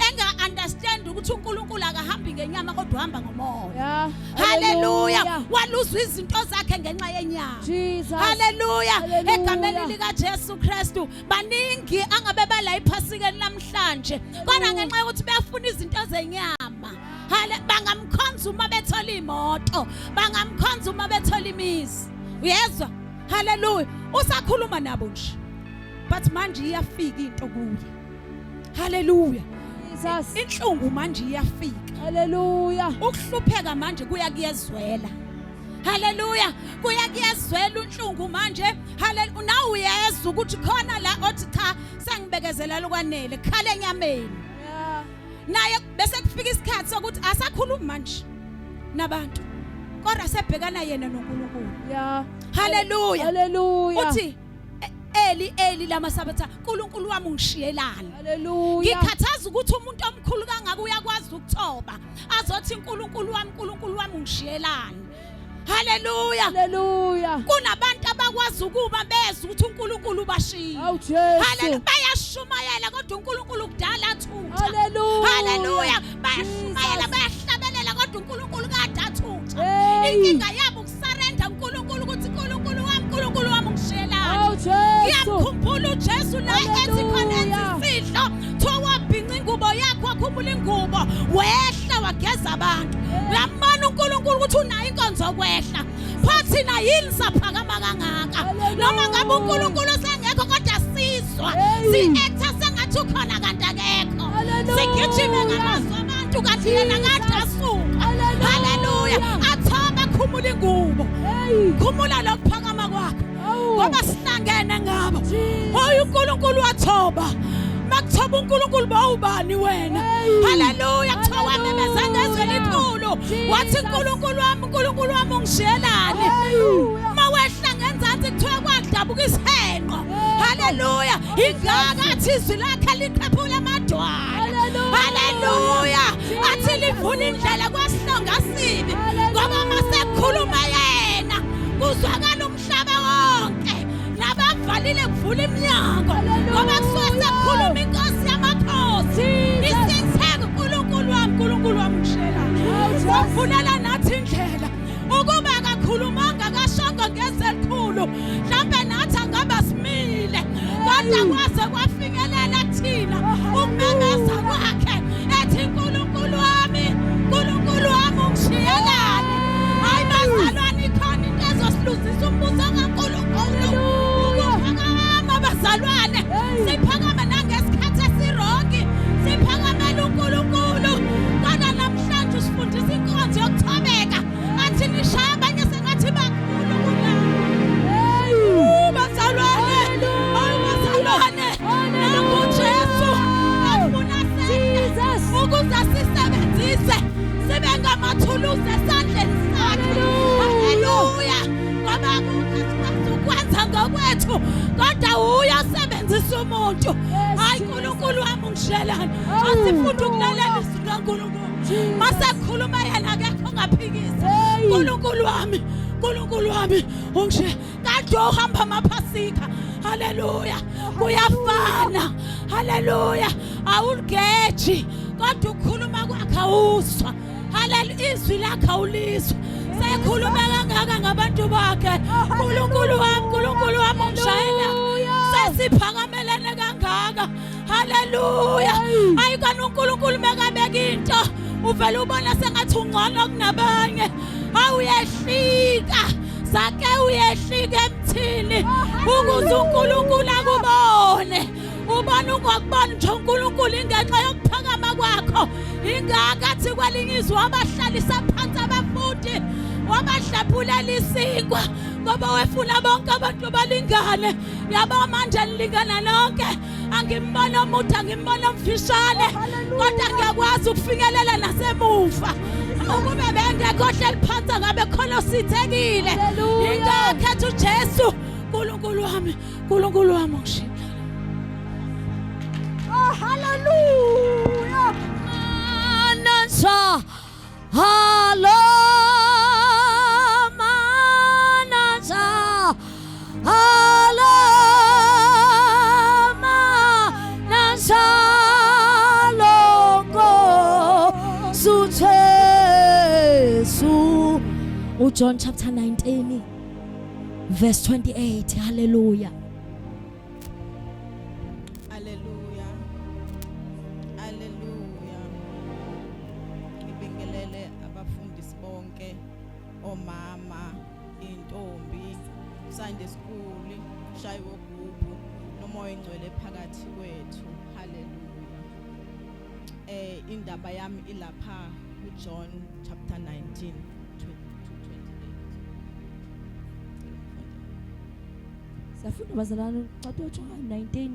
Enga understand ukuthi uNkulunkulu akahambi ngenyama kodwa uhamba ngomoya. Haleluya. Waluzwa izinto zakhe ngenxa yenyama. Haleluya. Egameni lika Jesu Kristu baningi angabe bala iphasikeni namhlanje kodwa ngenxa yokuthi beyafuna izinto zenyama. Hale bangamkhonza uma bethola imoto, bangamkhonza uma bethola imizi. Uyezwa? Haleluya. Usakhuluma nabo nje. But manje iyafika into kuye. Haleluya. Jesus. Inhlungu manje iyafika. Haleluya. Ukuhlupheka manje kuya kuyezwela. Haleluya. Kuya kuyezwela unhlungu manje. Haleluya. Nawe uyezwa ukuthi khona la othi cha sengibekezela lokwanele khala enyameni. Yeah. Naye bese kufika isikhathi sokuthi asakhulumi manje nabantu. Kodwa sebhekana yena noNkulunkulu. Yeah. Haleluya. Haleluya. Uthi Eli Eli lama sabatha, uNkulunkulu wami ungishiyelani? Haleluya. Ngikhathaza ukuthi umuntu omkhulu kangaka uyakwazi ukuthoba azothi uNkulunkulu wami, uNkulunkulu wami ungishiyelani? Haleluya. Haleluya. Kunabantu abakwazi ukuba bezwe ukuthi uNkulunkulu ubashiye. Awu Jesu. Haleluya. Bayashumayela kodwa uNkulunkulu kudala athutha. Haleluya. Haleluya. Bayashumayela, bayahlabelela kodwa uNkulunkulu kade athutha. Hey. Inkinga yabo ukusarenda uNkulunkulu ukuthi uNkulunkulu wami, uNkulunkulu wami ungishiyelani? Awu Jesu. Ngiyamkhumbula uJesu la ethi khona Haleluya. enza isidlo, kuthiwa wabhinca ingubo yakhe, wakhumula ingubo, wehla wageza abantu. Uyambona uNkulunkulu ukuthi unayo inkonzo yokwehla. Pho thina yini saphakama kangaka? Haleluya. Noma ngabe uNkulunkulu usengekho kodwa sizwa Hey. si-acta sengathi ukhona kanti akekho. Haleluya. Sigijime ngamazwi abantu kanti yena kade asuka. Haleluya. Haleluya. Athobe khumula ingubo. Hey. Khumula lokuphakama kwakho. Awu. Ngoba sihlangene ngabo. Jesus. Hoy uNkulunkulu wathoba. Makuthoba uNkulunkulu bawubani wena? Hey. Haleluya. Kuthiwa wamemeza ngezwi elikhulu. Jesus. Wathi uNkulunkulu wami, uNkulunkulu wami ungishiyelani? Haleluya. Mawehla ngenzansi kuthiwa kwadabuka isihenqo. Haleluya. Ingaka athi izwi lakhe liqhephula amadwala. Haleluya. Haleluya. Athi livula indlela kwasihlonga sibi. Ngoba masekukhuluma yena kuzwakala umhlaba wonke. Nabavala sekuvalile kuvula iminyango ngoba kusuke sekukhuluma inkosi yamakhosi isitheka uNkulunkulu wami uNkulunkulu wami ngishela wavulela nathi indlela ukuba akakhulumanga akashongo ngeze elikhulu mhlawumbe nathi angaba simile kodwa kwaze kwafinyelela kuthina ukumemeza kwakhe ethi uNkulunkulu wami uNkulunkulu wami ungishiyelani hayi bazalwane ikhona into ezosiluzisa umbuso kaNkulunkulu ukuphakama bazalwane siphakame nangesikhathi esirongi siphakamela uNkulunkulu kodwa namhlanje usifundisa inkonzo yokuthobeka athi nishaya abanye sengathi bakhulu kunami bazalwane hayi bazalwane nangu Jesu efuna sehle ukuze sisebenzise sibe ngamathuluzi esandleni sakhe haleluya ngoba akukho esikwazi ukwenza ngokwethu kodwa uye osebenzisa umuntu hayi uNkulunkulu wami ungishelani asifunde ukulalela izwi likaNkulunkulu mase kukhuluma yena akekho ongaphikisa uNkulunkulu wami uNkulunkulu wami ungishe kade uhamba amaphasika haleluya kuyafana haleluya awuligeji kodwa ukukhuluma kwakhe awuzwa haleluya izwi lakhe awulizwa sekhuluma kangaka ngabantu bakhe uNkulunkulu wami uNkulunkulu wami ungishayela sesiphakamelene kangaka haleluya hayi kanti uNkulunkulu mekabeka into uvele ubona sengathi ungcono kunabanye awuyehlika sake uyehlika emthini ukuze uNkulunkulu akubone ubona ungakuboni nje uNkulunkulu ingenxa yokuphakama kwakho ingaka athi kwelinye izwe wabahlalisa phansi abafundi wabahlephulela isinkwa ngoba wefuna bonke abantu balingane yabo manje nilingana nonke angimbona omude angimbona omfishane kodwa ngiyakwazi ukufinyelela nasemuva ukube bengekho ohleli phansi angabe khona osithekile ingakho ethi uJesu uNkulunkulu wami uNkulunkulu wami ungishiya Oh hallelujah Manasa Halo Manasa Halo Manasa Longo Sujesu uJohn chapter 19 verse 28 hallelujah Hallelujah. Hallelujah. Ngibingelele abafundisi bonke, omama, intombi, Sunday school, shayiwe gubhu, nomoya ingcwele phakathi kwethu. Hallelujah. Eh indaba yami ilapha kuJohn chapter 19 to 28. Siyafunda bazalwane incwadi yoJohane 19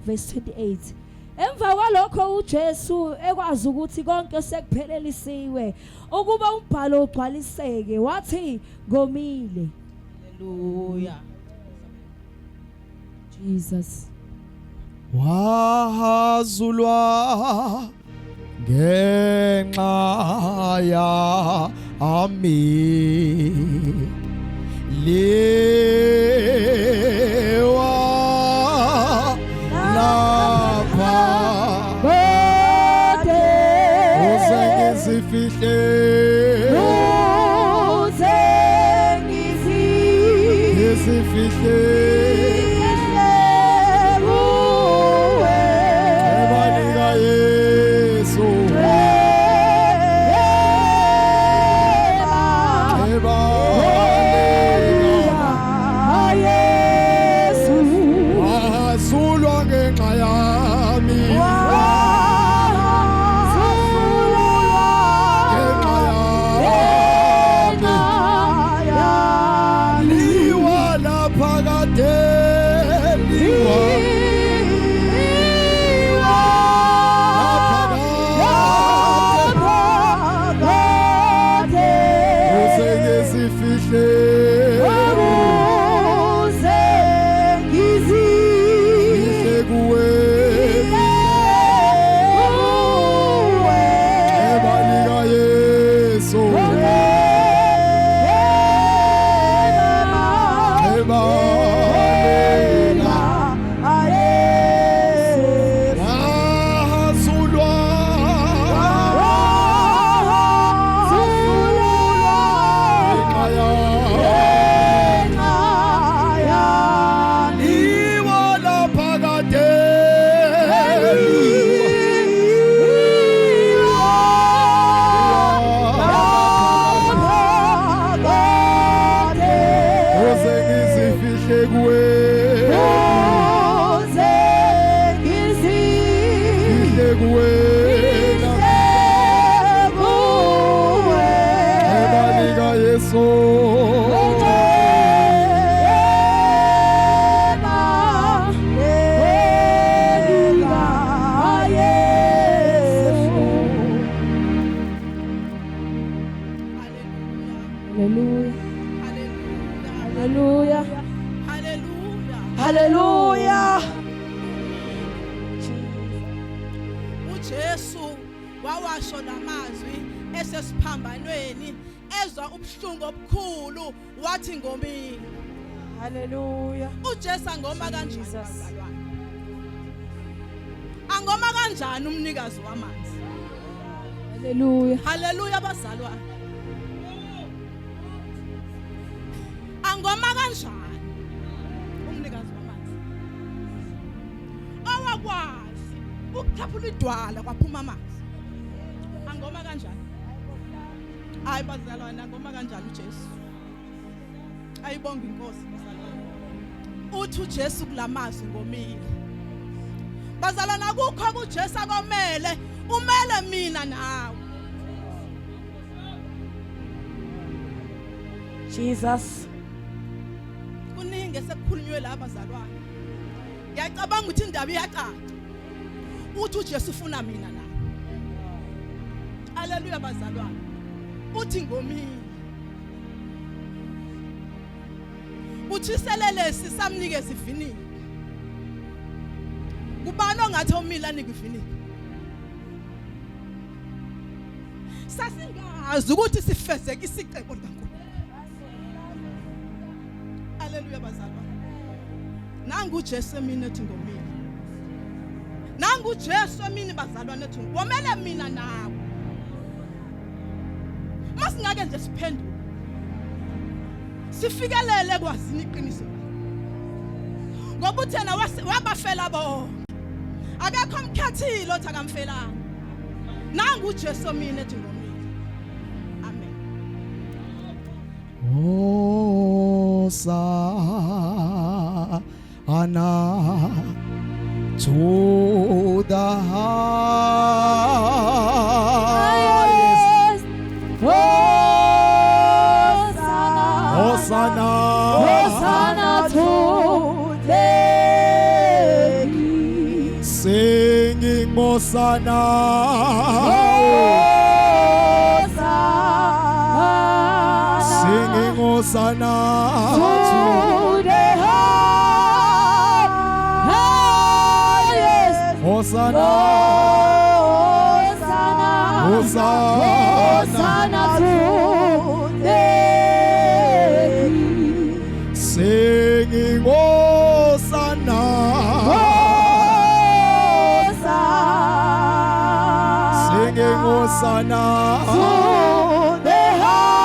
verse 28. Emva kwalokho uJesu ekwazi ukuthi konke sekuphelelisiwe ukuba umbhalo ugcwaliseke wathi ngomile. Hallelujah. Jesus. Wahazulwa ngenxa yami liwa lapha uze ngizifihle Uze ngizifihle kuwe ebanika Yesu ebanika Hallelujah. uJesu wawasho lamazwi esesiphambanweni ezwa ubuhlungu obukhulu wathi ngomile Hallelujah. uJesu angoma kanjani bazalwane angoma kanjani umnikazi wamanzi Hallelujah. Hallelujah bazalwane angoma kanjani umnikazi wamanzi owakwazi ukuthaphula idwala kwaphuma amanzi angoma kanjani hayi bazalwane angoma kanjani uJesu ayibonga inkosi bazalwane uthi uJesu kulamazwi ngomile bazalwane akukho kuJesu akomele umele mina nawe Jesus kuningi esekukhulunywe la bazalwane ngiyacabanga ukuthi indaba iyacaca uthi uJesu ufuna mina la Haleluya bazalwane uthi ngomile uthi iselelesi samnikeza ivinika kubani ongathi omile anike ivinika sasingazi ukuthi sifezeke isicebo likaNkulunkulu Haleluya bazalwane nangu uJesu emini ethi ngomile nangu uJesu emini bazalwane ethi womele mina nawe masingake nje siphenduke sifikelele kwazini iqiniso ngoba uthena wabafela bonke akekho omkhethile othi akamfelanga nangu uJesu mina ethi ngomile amen Hosanna to the highest. Hosanna. Hosanna. Hosanna to the King. Singing Hosanna. Hosanna. Singing Hosanna. To the highest. Hosanna. Hosanna. Hosanna. Hosanna to the King. Singing Hosanna. Hosanna. Singing Hosanna. To the highest.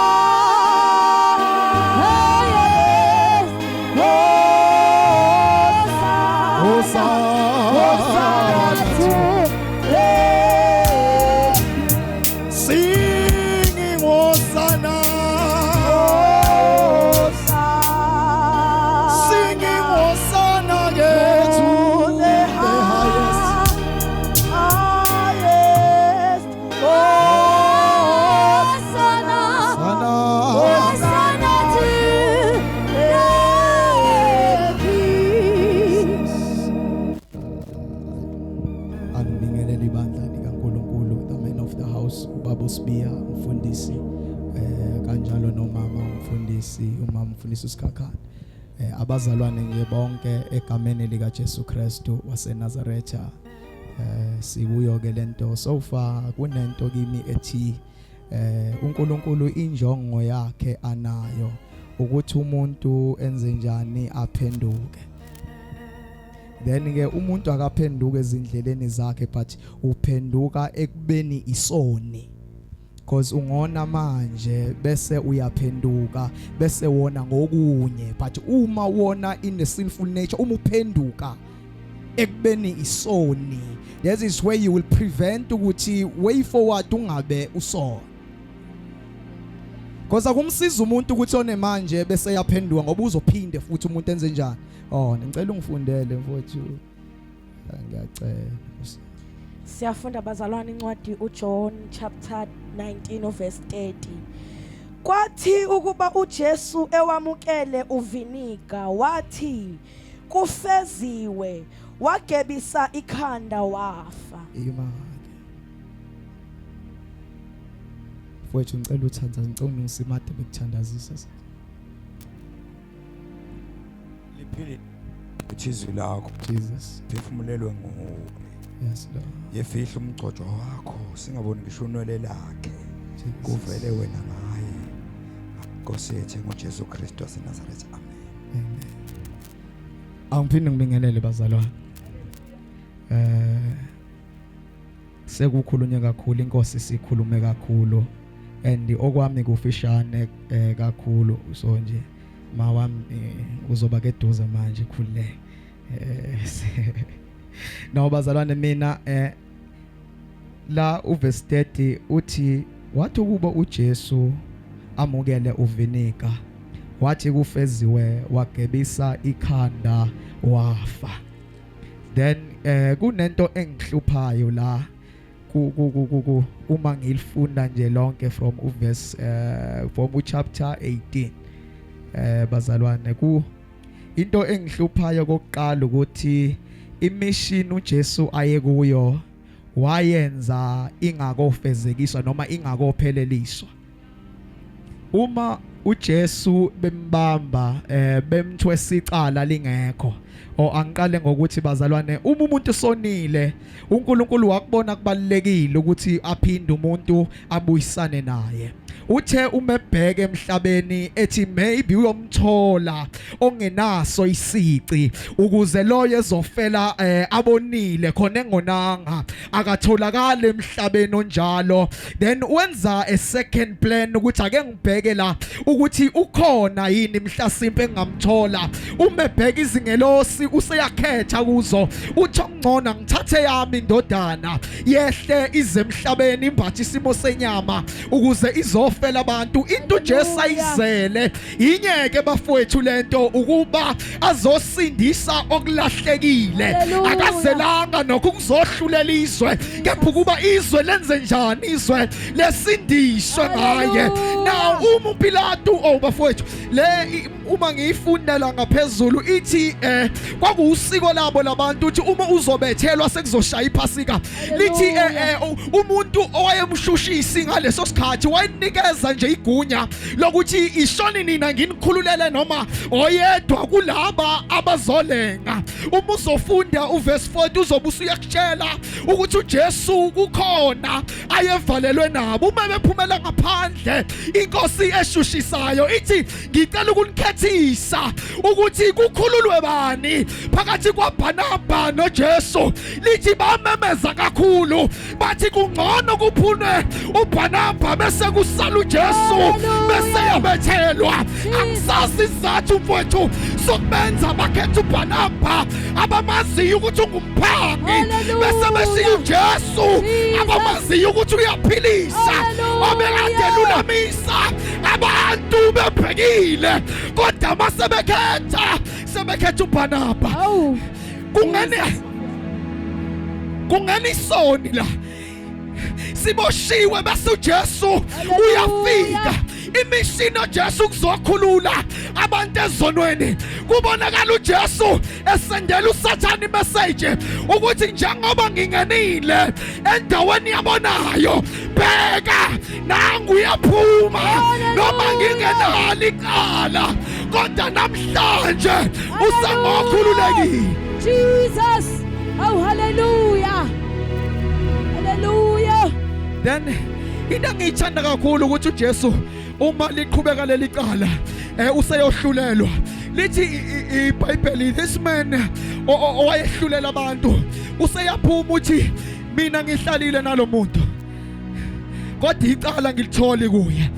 Hosanna. Hosanna. To the Singing Hosanna. Singing Hosanna yeah, to the highest. Highest. Hosanna. Hosanna. Hosanna to the King. Angibingelele ibandla likaNkuluNkulu the man of the house ubaba uSibiya umfundisi eh kanjalo nomama umfundisi umama umfundisi uSikhakhane eh abazalwane nje bonke egameni lika Jesu Kristu waseNazaretha eh sikuyo ke lento so far kunento kimi ethi eh uNkulunkulu injongo yakhe anayo ukuthi umuntu enze njani aphenduke then ke umuntu akaphenduka ezindleleni zakhe but uphenduka ekubeni isoni because ungona manje bese uyaphenduka bese wona ngokunye but uma wona in the sinful nature uma uphenduka ekubeni isoni that is where you will prevent ukuthi way forward ungabe usona Because akumsiza umuntu ukuthi one manje bese yaphenduka ngoba uzophinde futhi umuntu enze njani oh ngicela ungifundele mfowethu ngiyacela Siyafunda bazalwane incwadi uJohn chapter 19 verse 30. Kwathi ukuba uJesu ewamukele uviniga wathi kufeziwe wagebisa ikhanda wafa. Imake. Mfowethu ngicela uthandaze ngicela ungisimade bekuthandazisa. Liphile Uthi izwi lakho Jesus phefumulelwe nguwe. Yes Lord. Yefihla umgcotshwa wakho singaboni ngisho unwele lakhe. Kuvele wena ngaye. Nkosi yethu ngoJesu Kristu waseNazaretha. Amen. Amen. Angiphinde ngibingelele bazalwane. Eh sekukhulunywe kakhulu inkosi sikhulume kakhulu and okwami kufishane eh, kakhulu so nje mawami eh, uzoba ke duze manje khululeke eh no bazalwane mina eh la uverse 30 uthi wathi ukuba uJesu amukele uvinika wathi kufeziwe wagebisa ikhanda wafa then eh kunento engihluphayo la ku ku ku uma ngilifunda nje lonke from uverse eh from uchapter 18 eh bazalwane ku into engihluphayo kokuqala ukuthi imission uJesu aye kuyo wayenza ingakofezekiswa noma ingakopheleliswa uma uJesu bembamba eh bemthwesa icala lingekho o angiqale ngokuthi bazalwane uma umuntu sonile uNkulunkulu wakubona kubalekile ukuthi aphinde umuntu abuyisane naye uthe uma ebheke emhlabeni ethi maybe uyomthola ongenaso isici ukuze loyo ezofela eh, abonile khona engonanga akatholakala emhlabeni onjalo then wenza a second plan ukuthi ake ngibheke la ukuthi ukhona yini mhlasimpe engamthola uma ebheka izingelosi useyakhetha kuzo uthi okungcono ngithathe yami indodana yehle ize emhlabeni imbathe isimo senyama ukuze izofela abantu into uJesu ayizele inyeke bafowethu lento ukuba azosindisa okulahlekile akazelanga nokho ukuzohlulela izwe kepha ukuba izwe lenze njani izwe lesindiswe ngaye now uma uPilatu oh bafowethu le uma ngiyifundela ngaphezulu ithi eh kwakuwusiko labo labantu uthi uma uzobethelwa sekuzoshaya iphasika lithi eh, eh, umuntu owayemshushisi ngaleso sikhathi wayenikeza nje igunya lokuthi ishoni nina nginikhululele noma oyedwa kulaba abazolenga uma uzofunda uverse 40 uzobe usuyakutshela ukuthi uJesu kukhona ayevalelwe nabo uma bephumela ngaphandle inkosi eshushisayo ithi ngicela ukunikhethisa ukuthi kukhululwe bani phakathi kwaBarnaba noJesu lithi bamemeza kakhulu bathi kungcono kuphunwe uBarnaba bese kusala uJesu bese yabethelwa angisazi isizathu mfowethu sokubenza bakhetha uBarnaba abamaziyo ukuthi ungumphangi bese beshiya uJesu abamaziyo ukuthi uyaphilisa obekade lulamisa abantu bebhekile kodwa masebekhetha sebekhetha uBarnaba kungene kungena isoni la siboshiwe bese uJesu uyafika imishini oJesu kuzokhulula abantu ezonweni kubonakala uJesu esendela uSathane imessage ukuthi njengoba ngingenile endaweni yabonayo bheka nangu uyaphuma noma ngingenalo icala kodwa namhlanje usengokhululekile Jesus oh hallelujah hallelujah then into engiyithanda kakhulu ukuthi uJesu uma liqhubeka leli cala eh useyohlulelwa lithi iBhayibheli this man owayehlulela abantu useyaphuma uthi mina ngihlalile nalomuntu kodwa icala ngilitholi kuye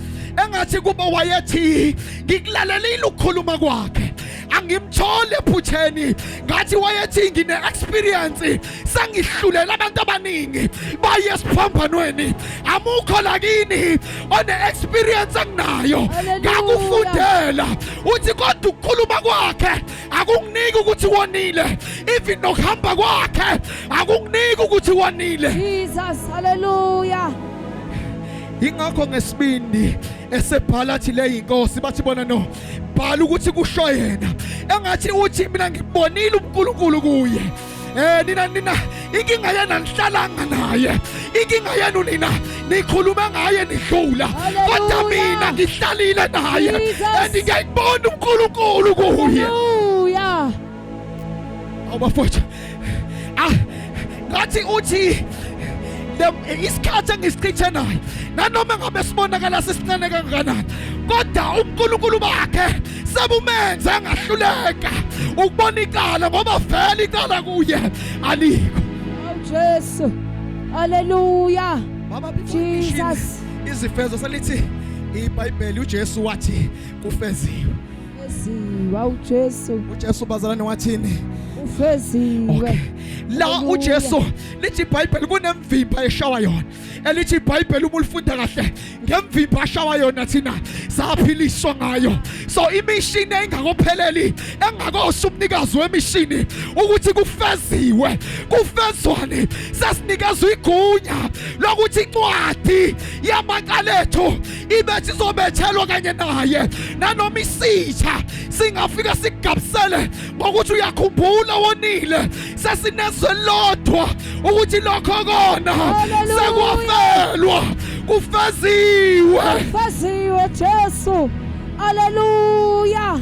engathi kuba wayethi ngikulalelile ukukhuluma kwakhe angimtholi ephutheni ngathi wayethi ngine experience sengihlulela abantu abaningi baye esiphambanweni amukho lakini one experience enginayo ngakufundela uthi kodwa ukukhuluma kwakhe akunginiki ukuthi wonile even nokuhamba kwakhe akunginiki ukuthi wonile Jesus hallelujah ingakho ngesibindi esebhala athi le inkosi bathi bona no bhala ukuthi kusho yena engathi uthi mina ngibonile uNkulunkulu kuye Eh nina nina inkinga yena nihlalanga naye inkinga yenu nina nikhulume ngaye nidlula kodwa mina ngihlalile naye and ngiyayibona uNkulunkulu kuye Hallelujah. Awubafowethu. Ah, ngathi uthi isikhathi engisichithe naye nanoma ngabe sibonakala sisincane kangakanani kodwa uNkulunkulu bakhe sebumenze angahluleka ukubona icala ngoba vele icala kuye alikho. Oh Jesu. Hallelujah. Baba Jesus. Izifezo selithi iBhayibheli uJesu wathi kufeziwe. Ufeziwe uJesu. uJesu bazalwane wathini? Ufeziwe. Okay. La uJesu lithi iBhayibheli kunemvimba eshawa yona. Elithi iBhayibheli uma ulifunda kahle ngemvimba ashawa yona thina saphiliswa ngayo. So imishini engakopheleli engakosho umnikazi wemishini ukuthi kufeziwe kufezwane sesinikezwa igunya lokuthi incwadi yamacala ethu ibe sizobethelwa kanye naye nanoma isitha singafika sigabisele ngokuthi uyakhumbula wonile sesinezwe lodwa ukuthi lokho kona sekwafelwa kufeziwe kufeziwe Jesu haleluya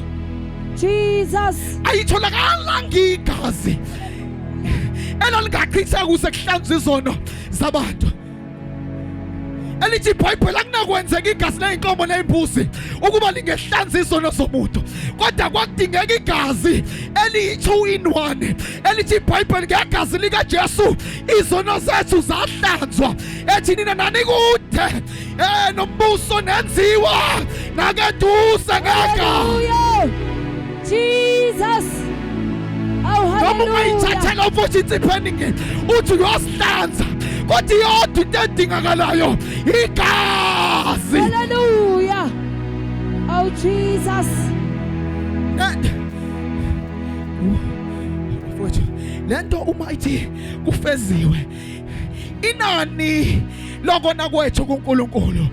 Jesus ayitholakala ngigazi elalingachitheka ukuze kuhlanzwe izono zabantu elithi iBhayibheli akunakwenzeka igazi ley'nkomo ney'mbuzi ukuba lingehlanza izono zomuntu kodwa kwakudingeka igazi eliyi-two in one elithi iBhayibheli ngegazi likaJesu izono zethu zahlanzwa ethi nina nanikude nombuso nenziwa nakeduze ngegazi Jesus noma ungayithathela mfowethu insipho eningi uthi uyosihlanza kodwa iyodwa into edingakalayo igazi haleluya oh Jesus mfowethu lento uma ithi kufeziwe inani lokona kwethu kuNkulunkulu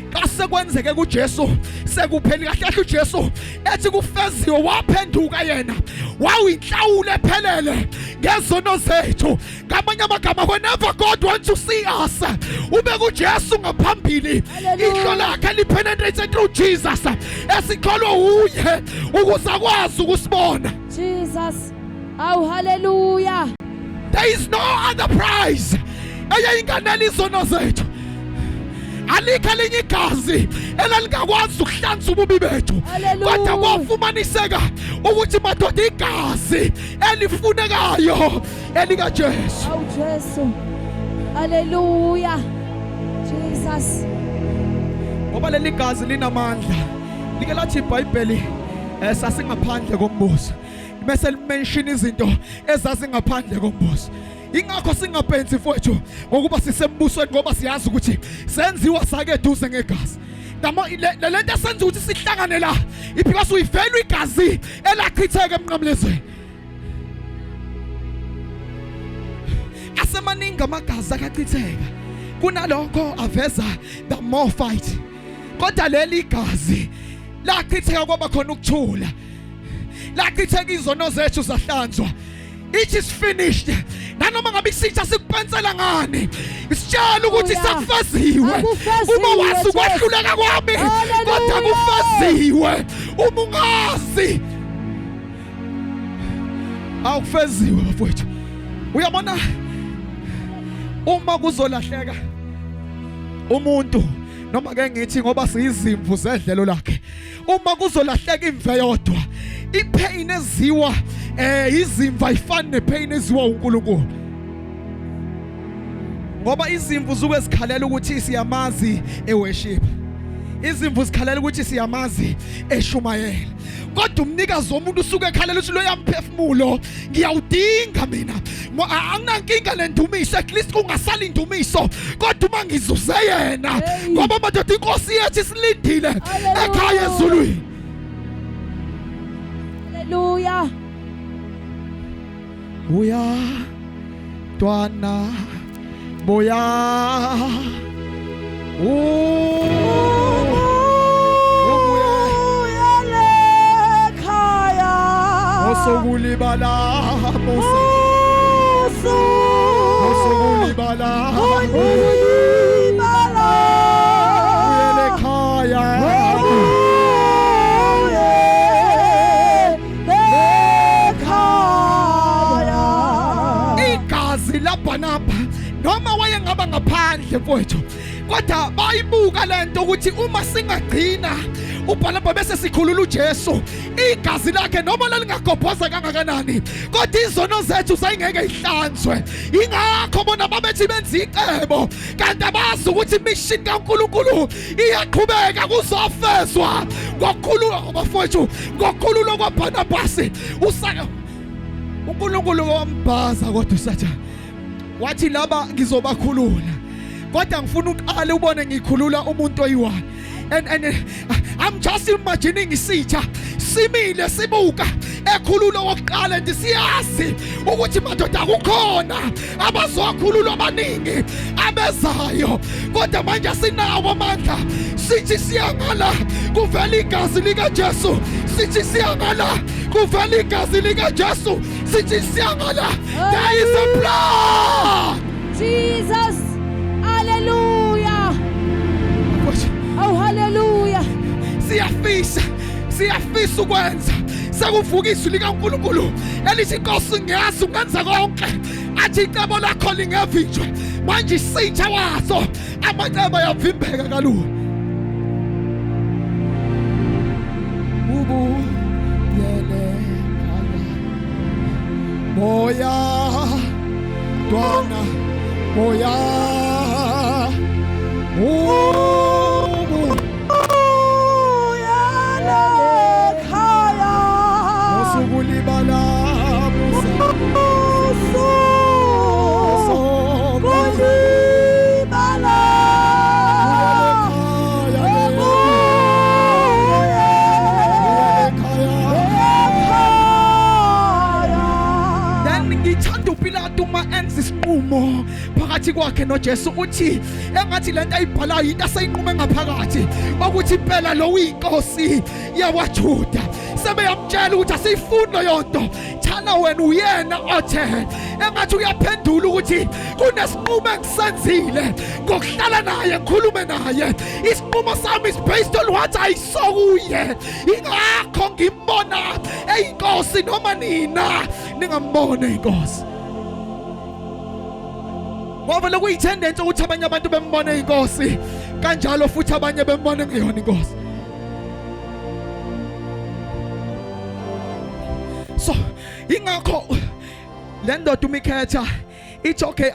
kasekwenzeke kuJesu sekupheli kahle kahle uJesu ethi kufeziwe waphenduka yena wawinhlawulo ephelele ngezono zethu ngamanye amagama whenever God wants to see us ube kuJesu ngaphambili ihlo lakhe lipenetrate through Jesus esikholwa uye ukuze akwazi ukusibona Jesus awu haleluya there is no other prize eyayinganela izono zethu alikho elinye igazi elalingakwazi ukuhlanza ububi bethu kodwa kwafumaniseka ukuthi madoda igazi elifunekayo elikaJesu awu Jesu haleluya Jesus ngoba leli gazi linamandla like lathi iBhayibheli sasingaphandle kombuso bese limention izinto ezazingaphandle kombuso ingakho singapensi mfowethu ngokuba sisembusweni ngoba siyazi ukuthi senziwa sake eduze ngegazi le lento esenza ukuthi sihlangane la because we value igazi elachitheka emnqamlezweni asemaningi amagazi akachitheka kunalokho aveza the more fight kodwa leli gazi lachitheka kwaba khona ukuthula lachitheka izono zethu zahlanzwa it is finished nanoma ngabe isitha sikupensela ngani isitshela ukuthi sekufeziwe uma wazi ukwahluleka kwami kodwa kufeziwe uma ungazi awukufeziwe bafowethu uyabona uma kuzolahleka umuntu noma ke ngithi ngoba siyizimvu zedlelo lakhe uma kuzolahleka imve yodwa ipain eziwa izimvu ayifani nepain eziwa uNkulunkulu ngoba izimvu zuke zikhalela ukuthi siyamazi eworship izimvu zikhalela ukuthi siyamazi eshumayela kodwa umnikazi womuntu usuke ekhalela ukuthi loyamphefumulo ngiyawudinga mina anginankinga nendumiso at least kungasali indumiso kodwa uma ngizuze yena ngoba madoda inkosi yethu isilindile ekhaya ezulwini haleluya buya ntwana buya Musukulibala musa Musukulibala Ulibala Uyele ekhaya Ekhaya uBarnaba noma wayengaba ngaphandle mfowethu kodwa bayibuka lento ukuthi uma singagcina uBarnaba bese sikhulula uJesu igazi lakhe noma lalingagobhoza kangakanani kodwa izono zethu zayingeke ihlanzwe ingakho bona babethi benza icebo kanti abazi ukuthi imishini kaNkulunkulu iyaqhubeka kuzofezwa ngokukhululwa bafowethu ngokukhululwa kwaBarnabasi usaka uNkulunkulu wambhaza kodwa uSathane wathi laba ngizobakhulula kodwa ngifuna uqale ubone ngikhulula umuntu oyi-one and and I'm just imagining isitha simile sibuka ekhululwa wokuqala and siyazi ukuthi madoda kukhona abazokhululwa abaningi abezayo kodwa manje asinawo amandla sithi siyangala kuvela igazi likaJesu sithi siyangala kuvela igazi likaJesu sithi siyangala there is a blood Jesus hallelujah oh hallelujah siyafisa siyafisa ukwenza sekuvuka izwi likaNkulunkulu elithi inkosi ngiyazi ungenza konke athi icebo lakho lingevinjwe manje isitha waso amacebo ayavimbeka kalula ubuyele boya ntwana boya ubu Usukulibala Then ngithanda uPilato uma enza isinqumo phakathi kwakhe noJesu uthi engathi lento ayibhalayo into aseyinqume ngaphakathi ukuthi impela lo uyinkosi yawaJuda sebeyamtshela ukuthi asiyifuni leyo nto thana wena uyena othe engathi uyaphendula ukuthi kunesinqumo engisenzile ngokuhlala naye ngikhulume naye isinqumo sami is based on what I saw kuye ingakho ngimbona eyinkosi noma nina ningambona inkosi ngoba lokuyithendence ukuthi abanye abantu bembone inkosi kanjalo futhi abanye bembone ngeyona inkosi so ingakho le ndoda umikhetha ithi okay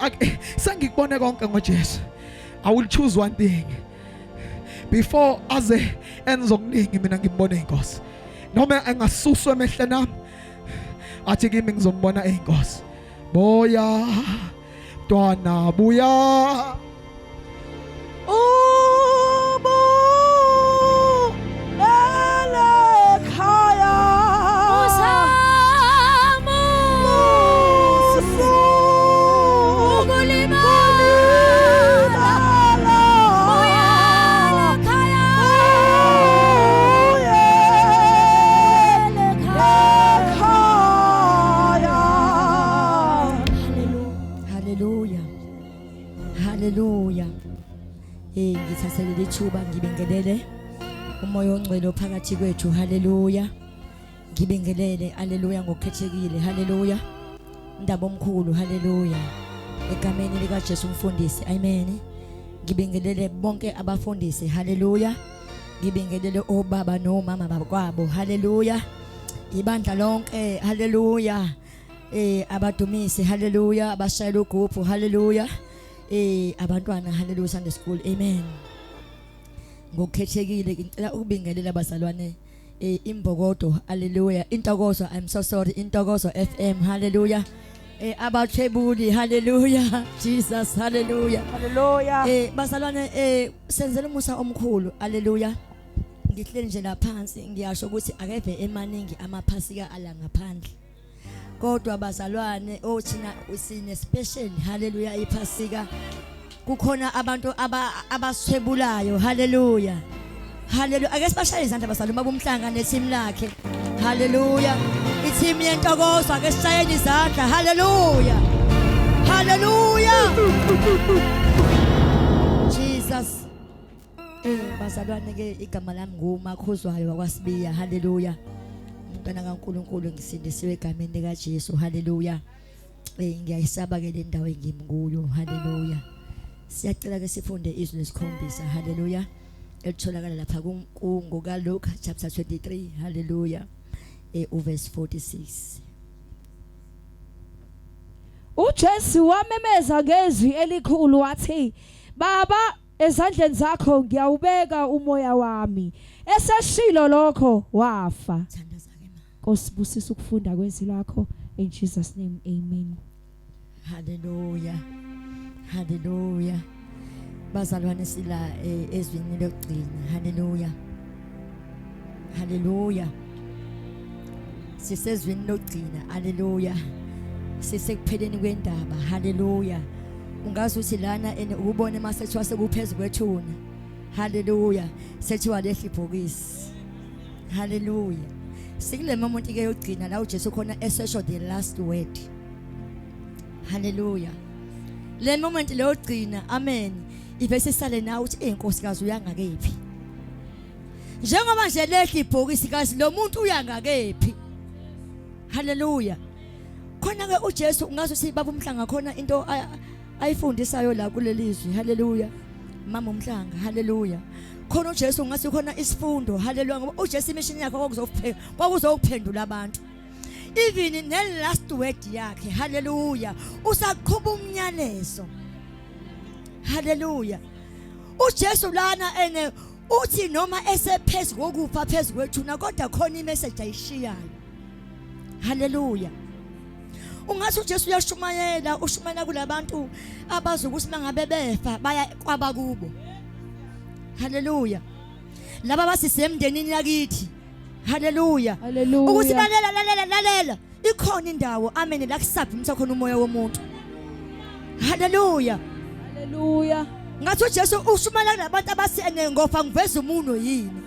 sengikubone konke ngoJesu i will choose one thing before aze enze okuningi mina ngimbone inkosi noma engasuswa emehlweni ami athi kimi ngizombona eyinkosi boya Mntwana buya Ubu elekhaya Usamu Ukulimala Buya ekhaya Hallelujah. Hallelujah. Eh ngithathe leli thuba ngibingelele umoya ongcwele ophakathi kwethu. Hallelujah. Ngibingelele hallelujah ngokukhethekile. Hallelujah. Ndaba omkhulu hallelujah. Egameni lika Jesu umfundisi. Amen. Ngibingelele bonke abafundisi. Hallelujah. Ngibingelele obaba nomama bakwabo. Hallelujah. Ibandla lonke. Hallelujah. Eh abadumise haleluya abashayela ugubhu haleluya eh abantwana haleluya Sunday school amen ngokukhethekile ngicela ukubingelela abazalwane eh imbokodo haleluya intokozo i'm so sorry intokozo FM haleluya eh abathebuli haleluya Jesus haleluya haleluya eh bazalwane eh senzela umusa omkhulu haleluya ngihleli nje la phansi ngiyasho ukuthi akeve emaningi amaphasika ala ngaphandle kodwa bazalwane othina usine special haleluya iphasika kukhona abantu abaswebulayo haleluya haleluya ake sibashaye izandla bazalwane baba umhlanga neteam lakhe haleluya iteam yentokozo ake sishayeni izandla haleluya haleluya Jesus Eh bazalwane ke igama lami nguMakhuzwayo wakwaSibiya haleluya umntwana kaNkuluNkulu ngisindisiwe egameni likaJesu haleluya Eh ngiyayisaba ke le ndawo engimi kuyo. Haleluya. Siyacela ke sifunde izwi lesikhombisa. Haleluya. Elitholakala lapha kungoka Luke chapter 23. Haleluya. Eh uverse 46. uJesu wamemeza ngezwi elikhulu wathi Baba ezandleni zakho ngiyawubeka umoya wami eseshilo lokho wafa Thandaza ke ma. Nkosi busisa ukufunda kwezwi lakho in Jesus name amen Haleluya. Haleluya. Bazalwane sila eh, ezwini lokugcina. Haleluya. Haleluya. Sisezwini lokugcina. Haleluya. Sisekupheleni kwendaba. Haleluya. Ungazi uthi lana ene ukubone mase kuthiwa sekuphezulu kwethuna. Haleluya. Sethiwa lehli ibhokisi. Haleluya. Sikule moment ke yogcina la uJesu khona esesho the last word. Haleluya. Le moment leyo gcina amen. Ivese sale nawe uthi enkosikazi uyangakephi. Njengoba nje lehli ibhokisi kazi lo muntu uyangakephi. Haleluya. Khona ke uJesu ungaze uthi baba umhlanga khona into ayifundisayo la kulelizwi. Haleluya. Mama umhlanga haleluya. Khona uJesu ungathi khona isifundo haleluya ngoba uJesu imishini yakhe kwakuzokuphela kwakuzokuphendula abantu. Even ne last word yakhe haleluya usaqhuba umnyalezo. Haleluya. uJesu lana ene uthi noma esephezulu kokufa phezulu kwethuna kodwa khona imessage ayishiyayo. Haleluya. Ungathi uJesu uyashumayela ushumayela kulabantu abazi ukuthi mangabe befa baya kwabakubo. Haleluya. Laba basisemndenini yakithi. Haleluya. Haleluya. Ukuthi lalela lalela lalela ikhona indawo amen la kusabhimisa khona umoya womuntu. Haleluya. Haleluya. Ngathi uJesu ushumayela kulabantu abasene ngofa ngiveza umuno yini.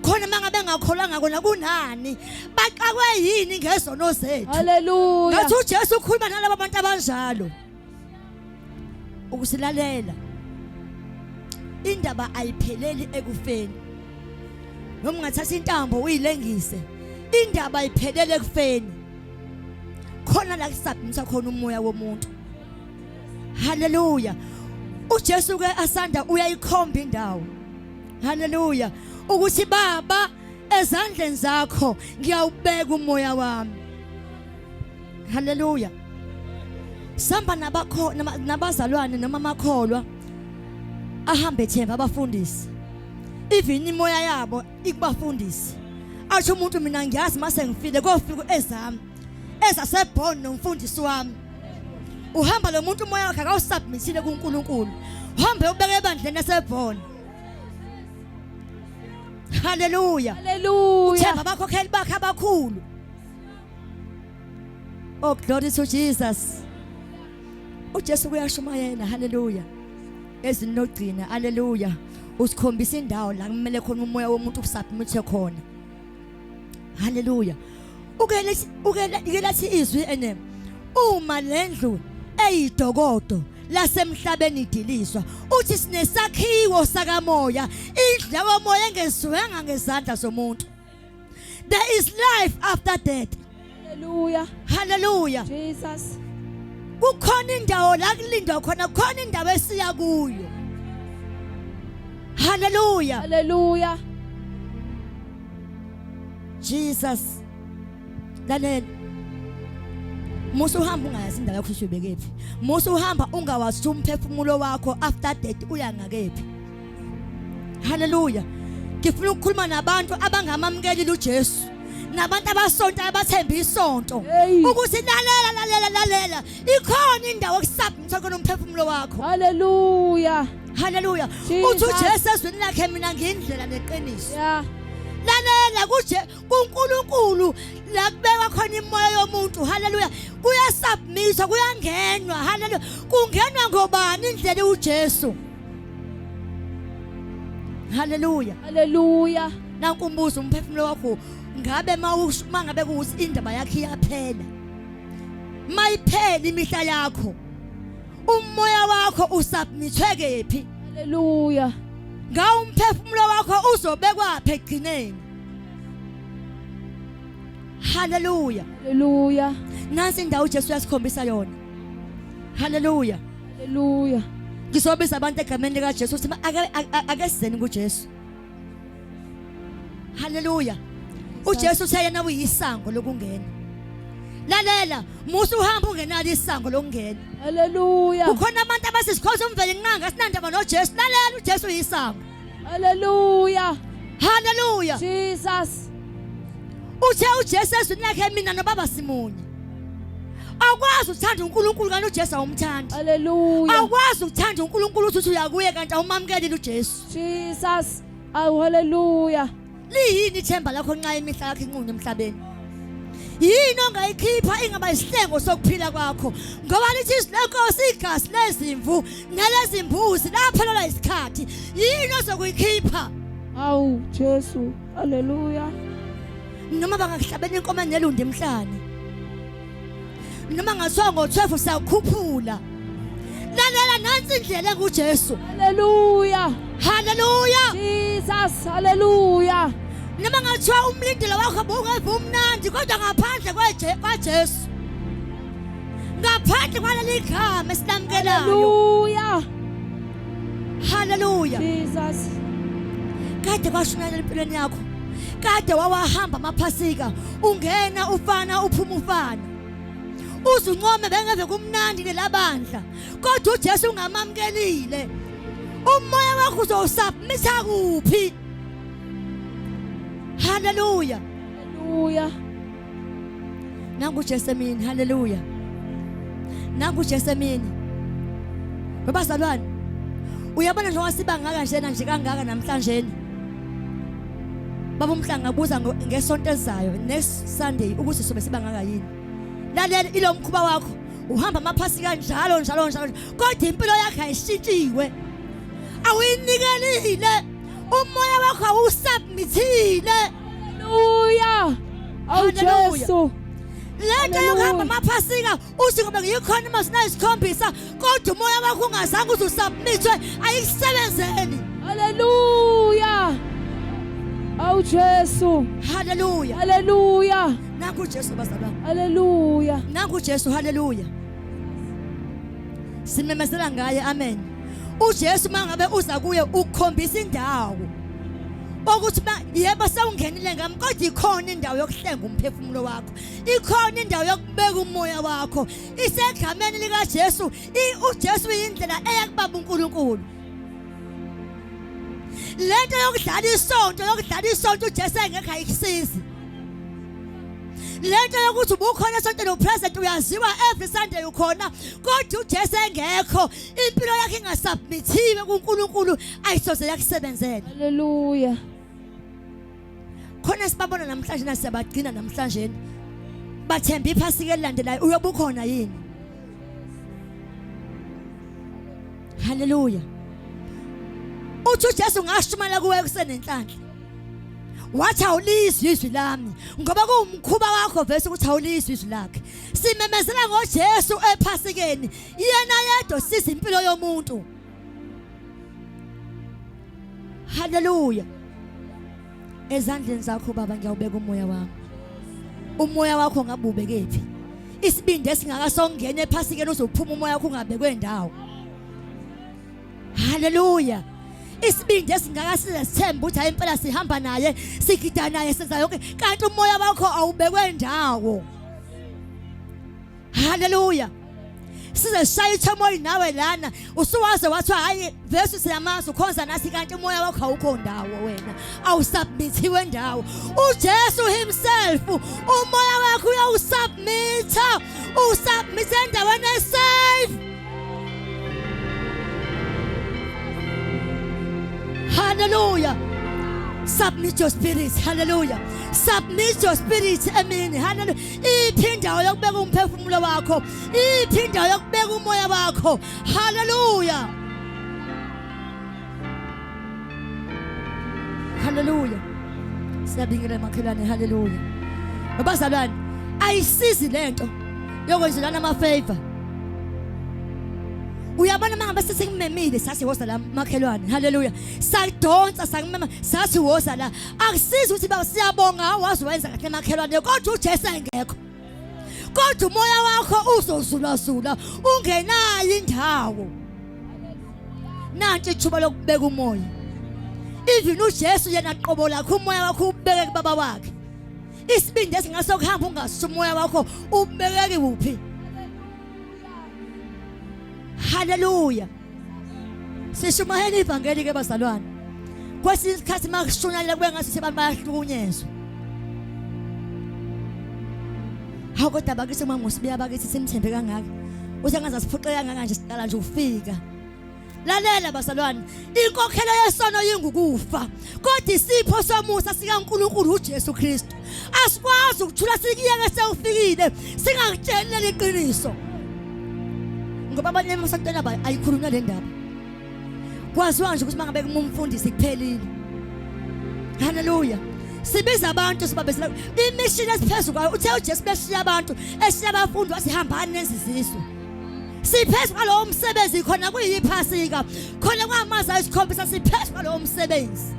Khona mangabe ngakholwanga kona kunani baxakwe yini ngezono zethu. Haleluya. Ngathi uJesu ukhuluma nalabo bantu abanjalo. Ukusilalela. Indaba ayipheleli ekufeni. Noma ungathatha intambo uyilengise. Indaba ayipheleli ekufeni. Khona la kusabhimisa khona umoya womuntu. Haleluya. uJesu ke asanda uyayikhomba indawo. Haleluya. Ukuthi baba ezandleni zakho ngiyawubeka umoya wami. Haleluya. Samba nabakho nabazalwane noma amakholwa ahambe themba abafundisi. Even imoya yabo ikubafundisi. Asho umuntu mina ngiyazi mase ngifile kofika ezami. Ezasebhon nomfundisi wami. Uhamba lo muntu umoya wakhe akawusubmithile kuNkulunkulu. Uhambe ubeke ebandleni esebhon. Haleluya. Haleluya. Themba abakhokheli bakhe abakhulu. Oh glory to Jesus. uJesu kuyashumayela haleluya. Ezinogcina haleluya. Usikhombisa indawo la kumele khona umoya womuntu usubmit khona. Haleluya. Uke uke lathi izwi ene uma lendlu eyidokodo lasemhlabeni idilizwa uthi sinesakhiwo sakamoya indlu yakomoya engeziwanga ngezandla zomuntu. There is life after death. Hallelujah. Hallelujah. Jesus. Kukhona indawo la kulindwa khona khona indawo esiya kuyo. Hallelujah. Hallelujah. Jesus. Lalela. Musa uhamba ungayazi indawo yakho usubekephi. Musa uhamba ungawazi umphefumulo wakho after death uya ngakephi. Haleluya. Ngifuna ukukhuluma nabantu abangamamukeli uJesu. Nabantu abasonta abathemba isonto. Ukuthi lalela lalela lalela. Ikhona indawo okusubmit khona umphefumulo wakho. Haleluya. Haleluya. Uthi uJesu ezwini lakhe mina ngiyindlela neqiniso. Yeah. Lalela kuje kuNkulunkulu la kubekwa khona imoya yomuntu. Haleluya. Kuyasubmithwa kuyangenwa. Haleluya. Kungenwa ngobani indlela uJesu? Haleluya. Haleluya. Nanku umbuzo umphefumulo wakho ngabe mangabe kuwuthi indaba yakhe iyaphela. Mayiphela imihla yakho. Umoya wakho usubmithwe kephi? Haleluya. Ngawo umphefumulo wakho uzobekwa phi egcineni? Haleluya. Haleluya. Nansi indawo uJesu uyasikhombisa yona. Haleluya. Haleluya. Ngizobiza abantu egameni likaJesu ukuthi ake sizeni kuJesu. Haleluya. uJesu uthe yena uyisango lokungena. Lalela, musa uhamba ungenalo isango lokungena. Haleluya. Kukhona abantu abasisikhoza umveli nqanga sinandaba noJesu. Lalela uJesu uyisango. Haleluya. Haleluya. Jesus. Uthe uJesu ezwini lakhe mina nobaba simunye. Awukwazi ukuthanda uNkulunkulu kanti uJesu awumthandi. Haleluya. Awukwazi ukuthanda uNkulunkulu uthi uyakuye kanti awumamkelile uJesu. Jesus. Awu haleluya. Liyini ithemba lakho nxa imihla yakho inqunywe emhlabeni? Yini ongayikhipha ingaba isihlengo sokuphila kwakho? Ngoba lithi izwi lenkosi igazi lezimvu nelezimbuzi laphelelwa isikhathi. Yini ozokuyikhipha? Awu Jesu. Haleluya. Noma bangakuhlabela inkomo enelundi emhlane. Noma ngathiwa ngo-12 siyakhuphula. Lalela nansi indlela enguJesu. Haleluya. Haleluya. Jesus. Haleluya. Noma ngathiwa umlindelo wakho bungeve umnandi kodwa ngaphandle kweje kwaJesu. Ngaphandle kwaleli gama esilamukelayo. Haleluya. Haleluya. Jesus. Kade kwashunyayelwa empilweni yakho. Kade wawahamba amaphasika ungena ufana uphuma ufana. Uzuncome bengeve kumnandi lelabandla kodwa uJesu ungamamkelile. Umoya wakho uzowusubmitha kuphi? Haleluya. Haleluya. Nangu uJesu emini, haleluya. Nangu uJesu emini. Babazalwane, uyabona njengoba siba ngaka njena nje kangaka namhlanje. Baba umhlanga buza ngesonto elizayo next Sunday ukuthi sobe siba ngaka yini. Lalela ilo mkhuba wakho uhamba amaphasi kanjalo njalo njalo kodwa impilo yakhe ayishintshiwe. Awuyinikelile umoya wakho awusubmithile. Haleluya. Awu Jesu. Lento yokuhamba amaphasika uthi ngoba ngiyikhona uma sinayisikhombisa kodwa umoya wakho ungazange uze usubmithwe ayikusebenzeli. Haleluya. Awu Jesu. Haleluya. Haleluya. Nangu Jesu bazalwane. Haleluya. Nangu Jesu haleluya. Simemezela ngaye amen. uJesu mangabe uza kuye ukukhombisa indawo ukuthi yebo sewungenile ngami kodwa ikhona indawo yokuhlenga umphefumulo wakho ikhona indawo yokubeka umoya wakho isegameni likaJesu uJesu uyindlela eya kubaba uNkulunkulu lento yokudlala isonto yokudlala isonto uJesu engekho ayikusizi lento yokuthi ubukhona esontweni upresident uyaziwa every Sunday ukhona kodwa uJesu engekho impilo yakhe ingasubmithiwe kuNkulunkulu ayisoze yakusebenzela Haleluya khona sibabona namhlanje nasiyabagcina namhlanje bathemba iphasika elilandelayo uyobe ukhona yini Haleluya uthi uJesu ngashumayela kuwe kusenenhlanhla wathi awulizwi izwi lami ngoba kuwumkhuba wakho vese ukuthi awulizwi izwi lakhe simemezela ngoJesu ephasikeni yena yedwa siza impilo yomuntu haleluya ezandleni zakho baba ngiyawubeka umoya wami umoya wakho ngabe ubekephi isibindi esingaka sokungena ephasikeni uzophuma umoya wakho ungabekwe ndawo haleluya isibindi esingaka size sithembe ukuthi hayi impela sihamba naye sigida naye senza yonke kanti umoya wakho awubekwe ndawo haleluya size sishaya ithomoyi nawe lana usuwaze wathiwa hayi vese siyamazi ukhonza nathi kanti umoya wakho awukho ndawo wena awusubmithiwe ndawo uJesu himself umoya wakho uyawusubmitha usubmithe endaweni esafe Hallelujah. Submit your spirit. Hallelujah. Submit your spirit emini. Hallelujah. Iphi indawo yokubeka umphefumulo wakho? Iphi indawo yokubeka umoya wakho? Hallelujah. Hallelujah. Siyabingelela makhelwane. Hallelujah. Babazalwane, ayisizi lento yokwenzelana ama favor. Uyabona mangabe sesimemile sathi woza la makhelwane. Hallelujah. Sadonsa sakumema sathi woza la. Akusizi ukuthi baba siyabonga wazi wenza kahle makhelwane kodwa uJesu engekho. Kodwa umoya wakho uzozulazula ungenayo indawo. Nanti ithuba lokubeka umoya. Even uJesu yena qobo lakhe umoya wakho ubeke kubaba wakhe. Isibindi esingasokuhamba ungasho umoya wakho ubeke kuphi? Haleluya. Sishumayela ivangeli ke bazalwane. Kwesinye isikhathi makushunyayela kube ngathi abantu bayahlukunyezwa. Hawu kodwa bakithi uma ngusibiya bakithi simthembe kangaka. Usengaze asiphuqe kangaka nje siqala nje ufika. Lalela bazalwane, inkokhelo yesono yingukufa, kodwa isipho somusa sikaNkulunkulu uJesu Kristu. Asikwazi ukuthula sikuyeke sewufikile singakutsheli leli qiniso. Ngoba abanye emasontweni aba ayikhulunywa le ndaba. Kwaziwa nje ukuthi mangabe kumumfundisi kuphelile. Haleluya. Sibiza abantu sibabezela imishini esiphezulu kwayo. Uthe uJesu beshiya abantu, eshiya abafundi wasihambani nezizizwe. Siphezu kwalowo msebenzi khona kuyiphasika khona kwamazi ayisikhombisa siphezu kwalowo msebenzi.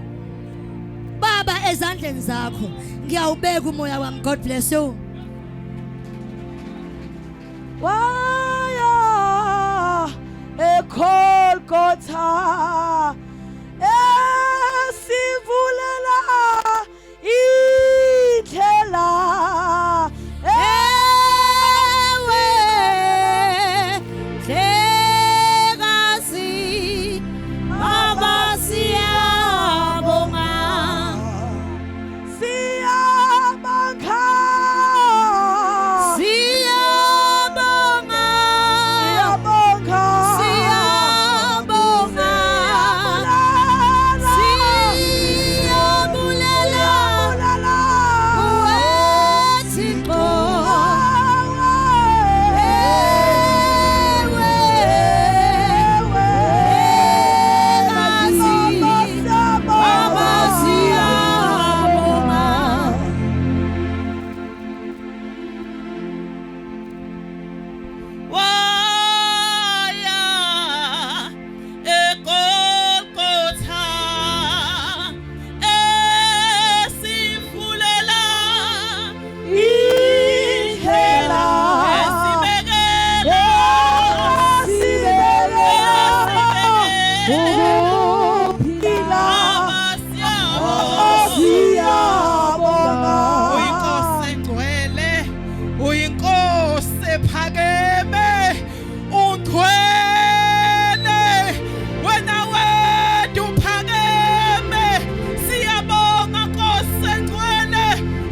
Baba ezandleni zakho ngiyawubeka umoya wami. God bless you. Waya eGolgotha esivulela indlela Ewe Hlekazi Baba siyabonga siyabonga siyabonga siyabonga siyabonga siyabulela kuwe Thixo ewe Hlekazi Baba siyabonga Waya eGolgotha esifulela indlela esibekela ukuphila siyabonga Uyinkosi engcwele, uyinkosi ephakeme, ungcwele, wena wedwa uphakeme. Siyabonga Nkosi engcwele,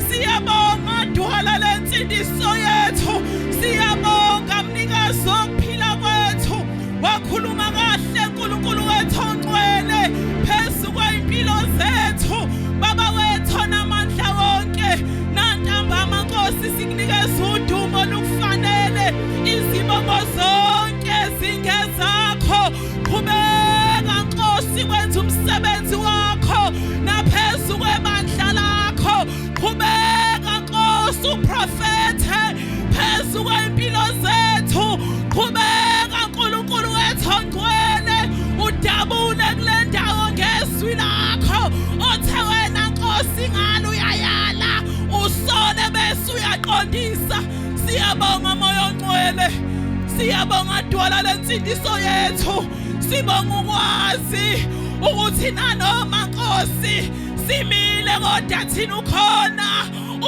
siyabonga Dwala lensindiso yethu, siyabonga mnikazi wokuphila kwethu. Wakhuluma kahle uNkulunkulu wethu ongcwele phezu kwempilo zethu baba wethu onamandla wonke nantambama Nkosi sikunikeza udumo olukufanele izibongo zonke zingezakho qhubeka Nkosi kwenza umsebenzi wakho naphezu kwebandla lakho qhubeka Nkosi uprofethe phezu kwempilo zethu qhubeka uNkulunkulu wethu ongcwele udabule kule ndawo ngezwi lakho othe wena Nkosi ngalo uyayala usole bese uyaqondisa siyabonga moya ongcwele siyabonga dwala lensindiso yethu sibonga ukwazi ukuthi nanoma Nkosi simile kodwa thina ukhona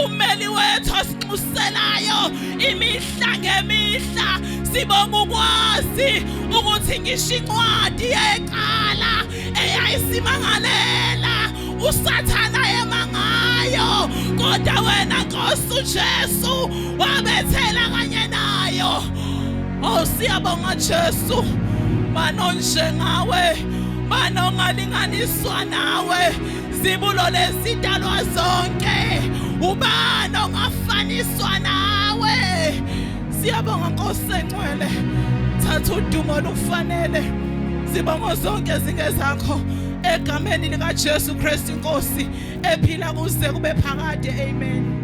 ummeli wethu osinxuselayo imihla ngemihla sibonga ukwazi ukuthi ngisho incwadi yeqala eyayisimangalela usathana emangayo kodwa wena Nkosi uJesu wabethela kanye nayo. Oh siyabonga Jesu manonjengawe manongalinganiswa nawe zibulo lezidalwa zonke ubani ongafaniswa nawe siyabonga Nkosi engcwele thatha udumo lukufanele zibongo zonke zingezakho egameni likaJesu Kristu inkosi ephila kuze kube phakade amen.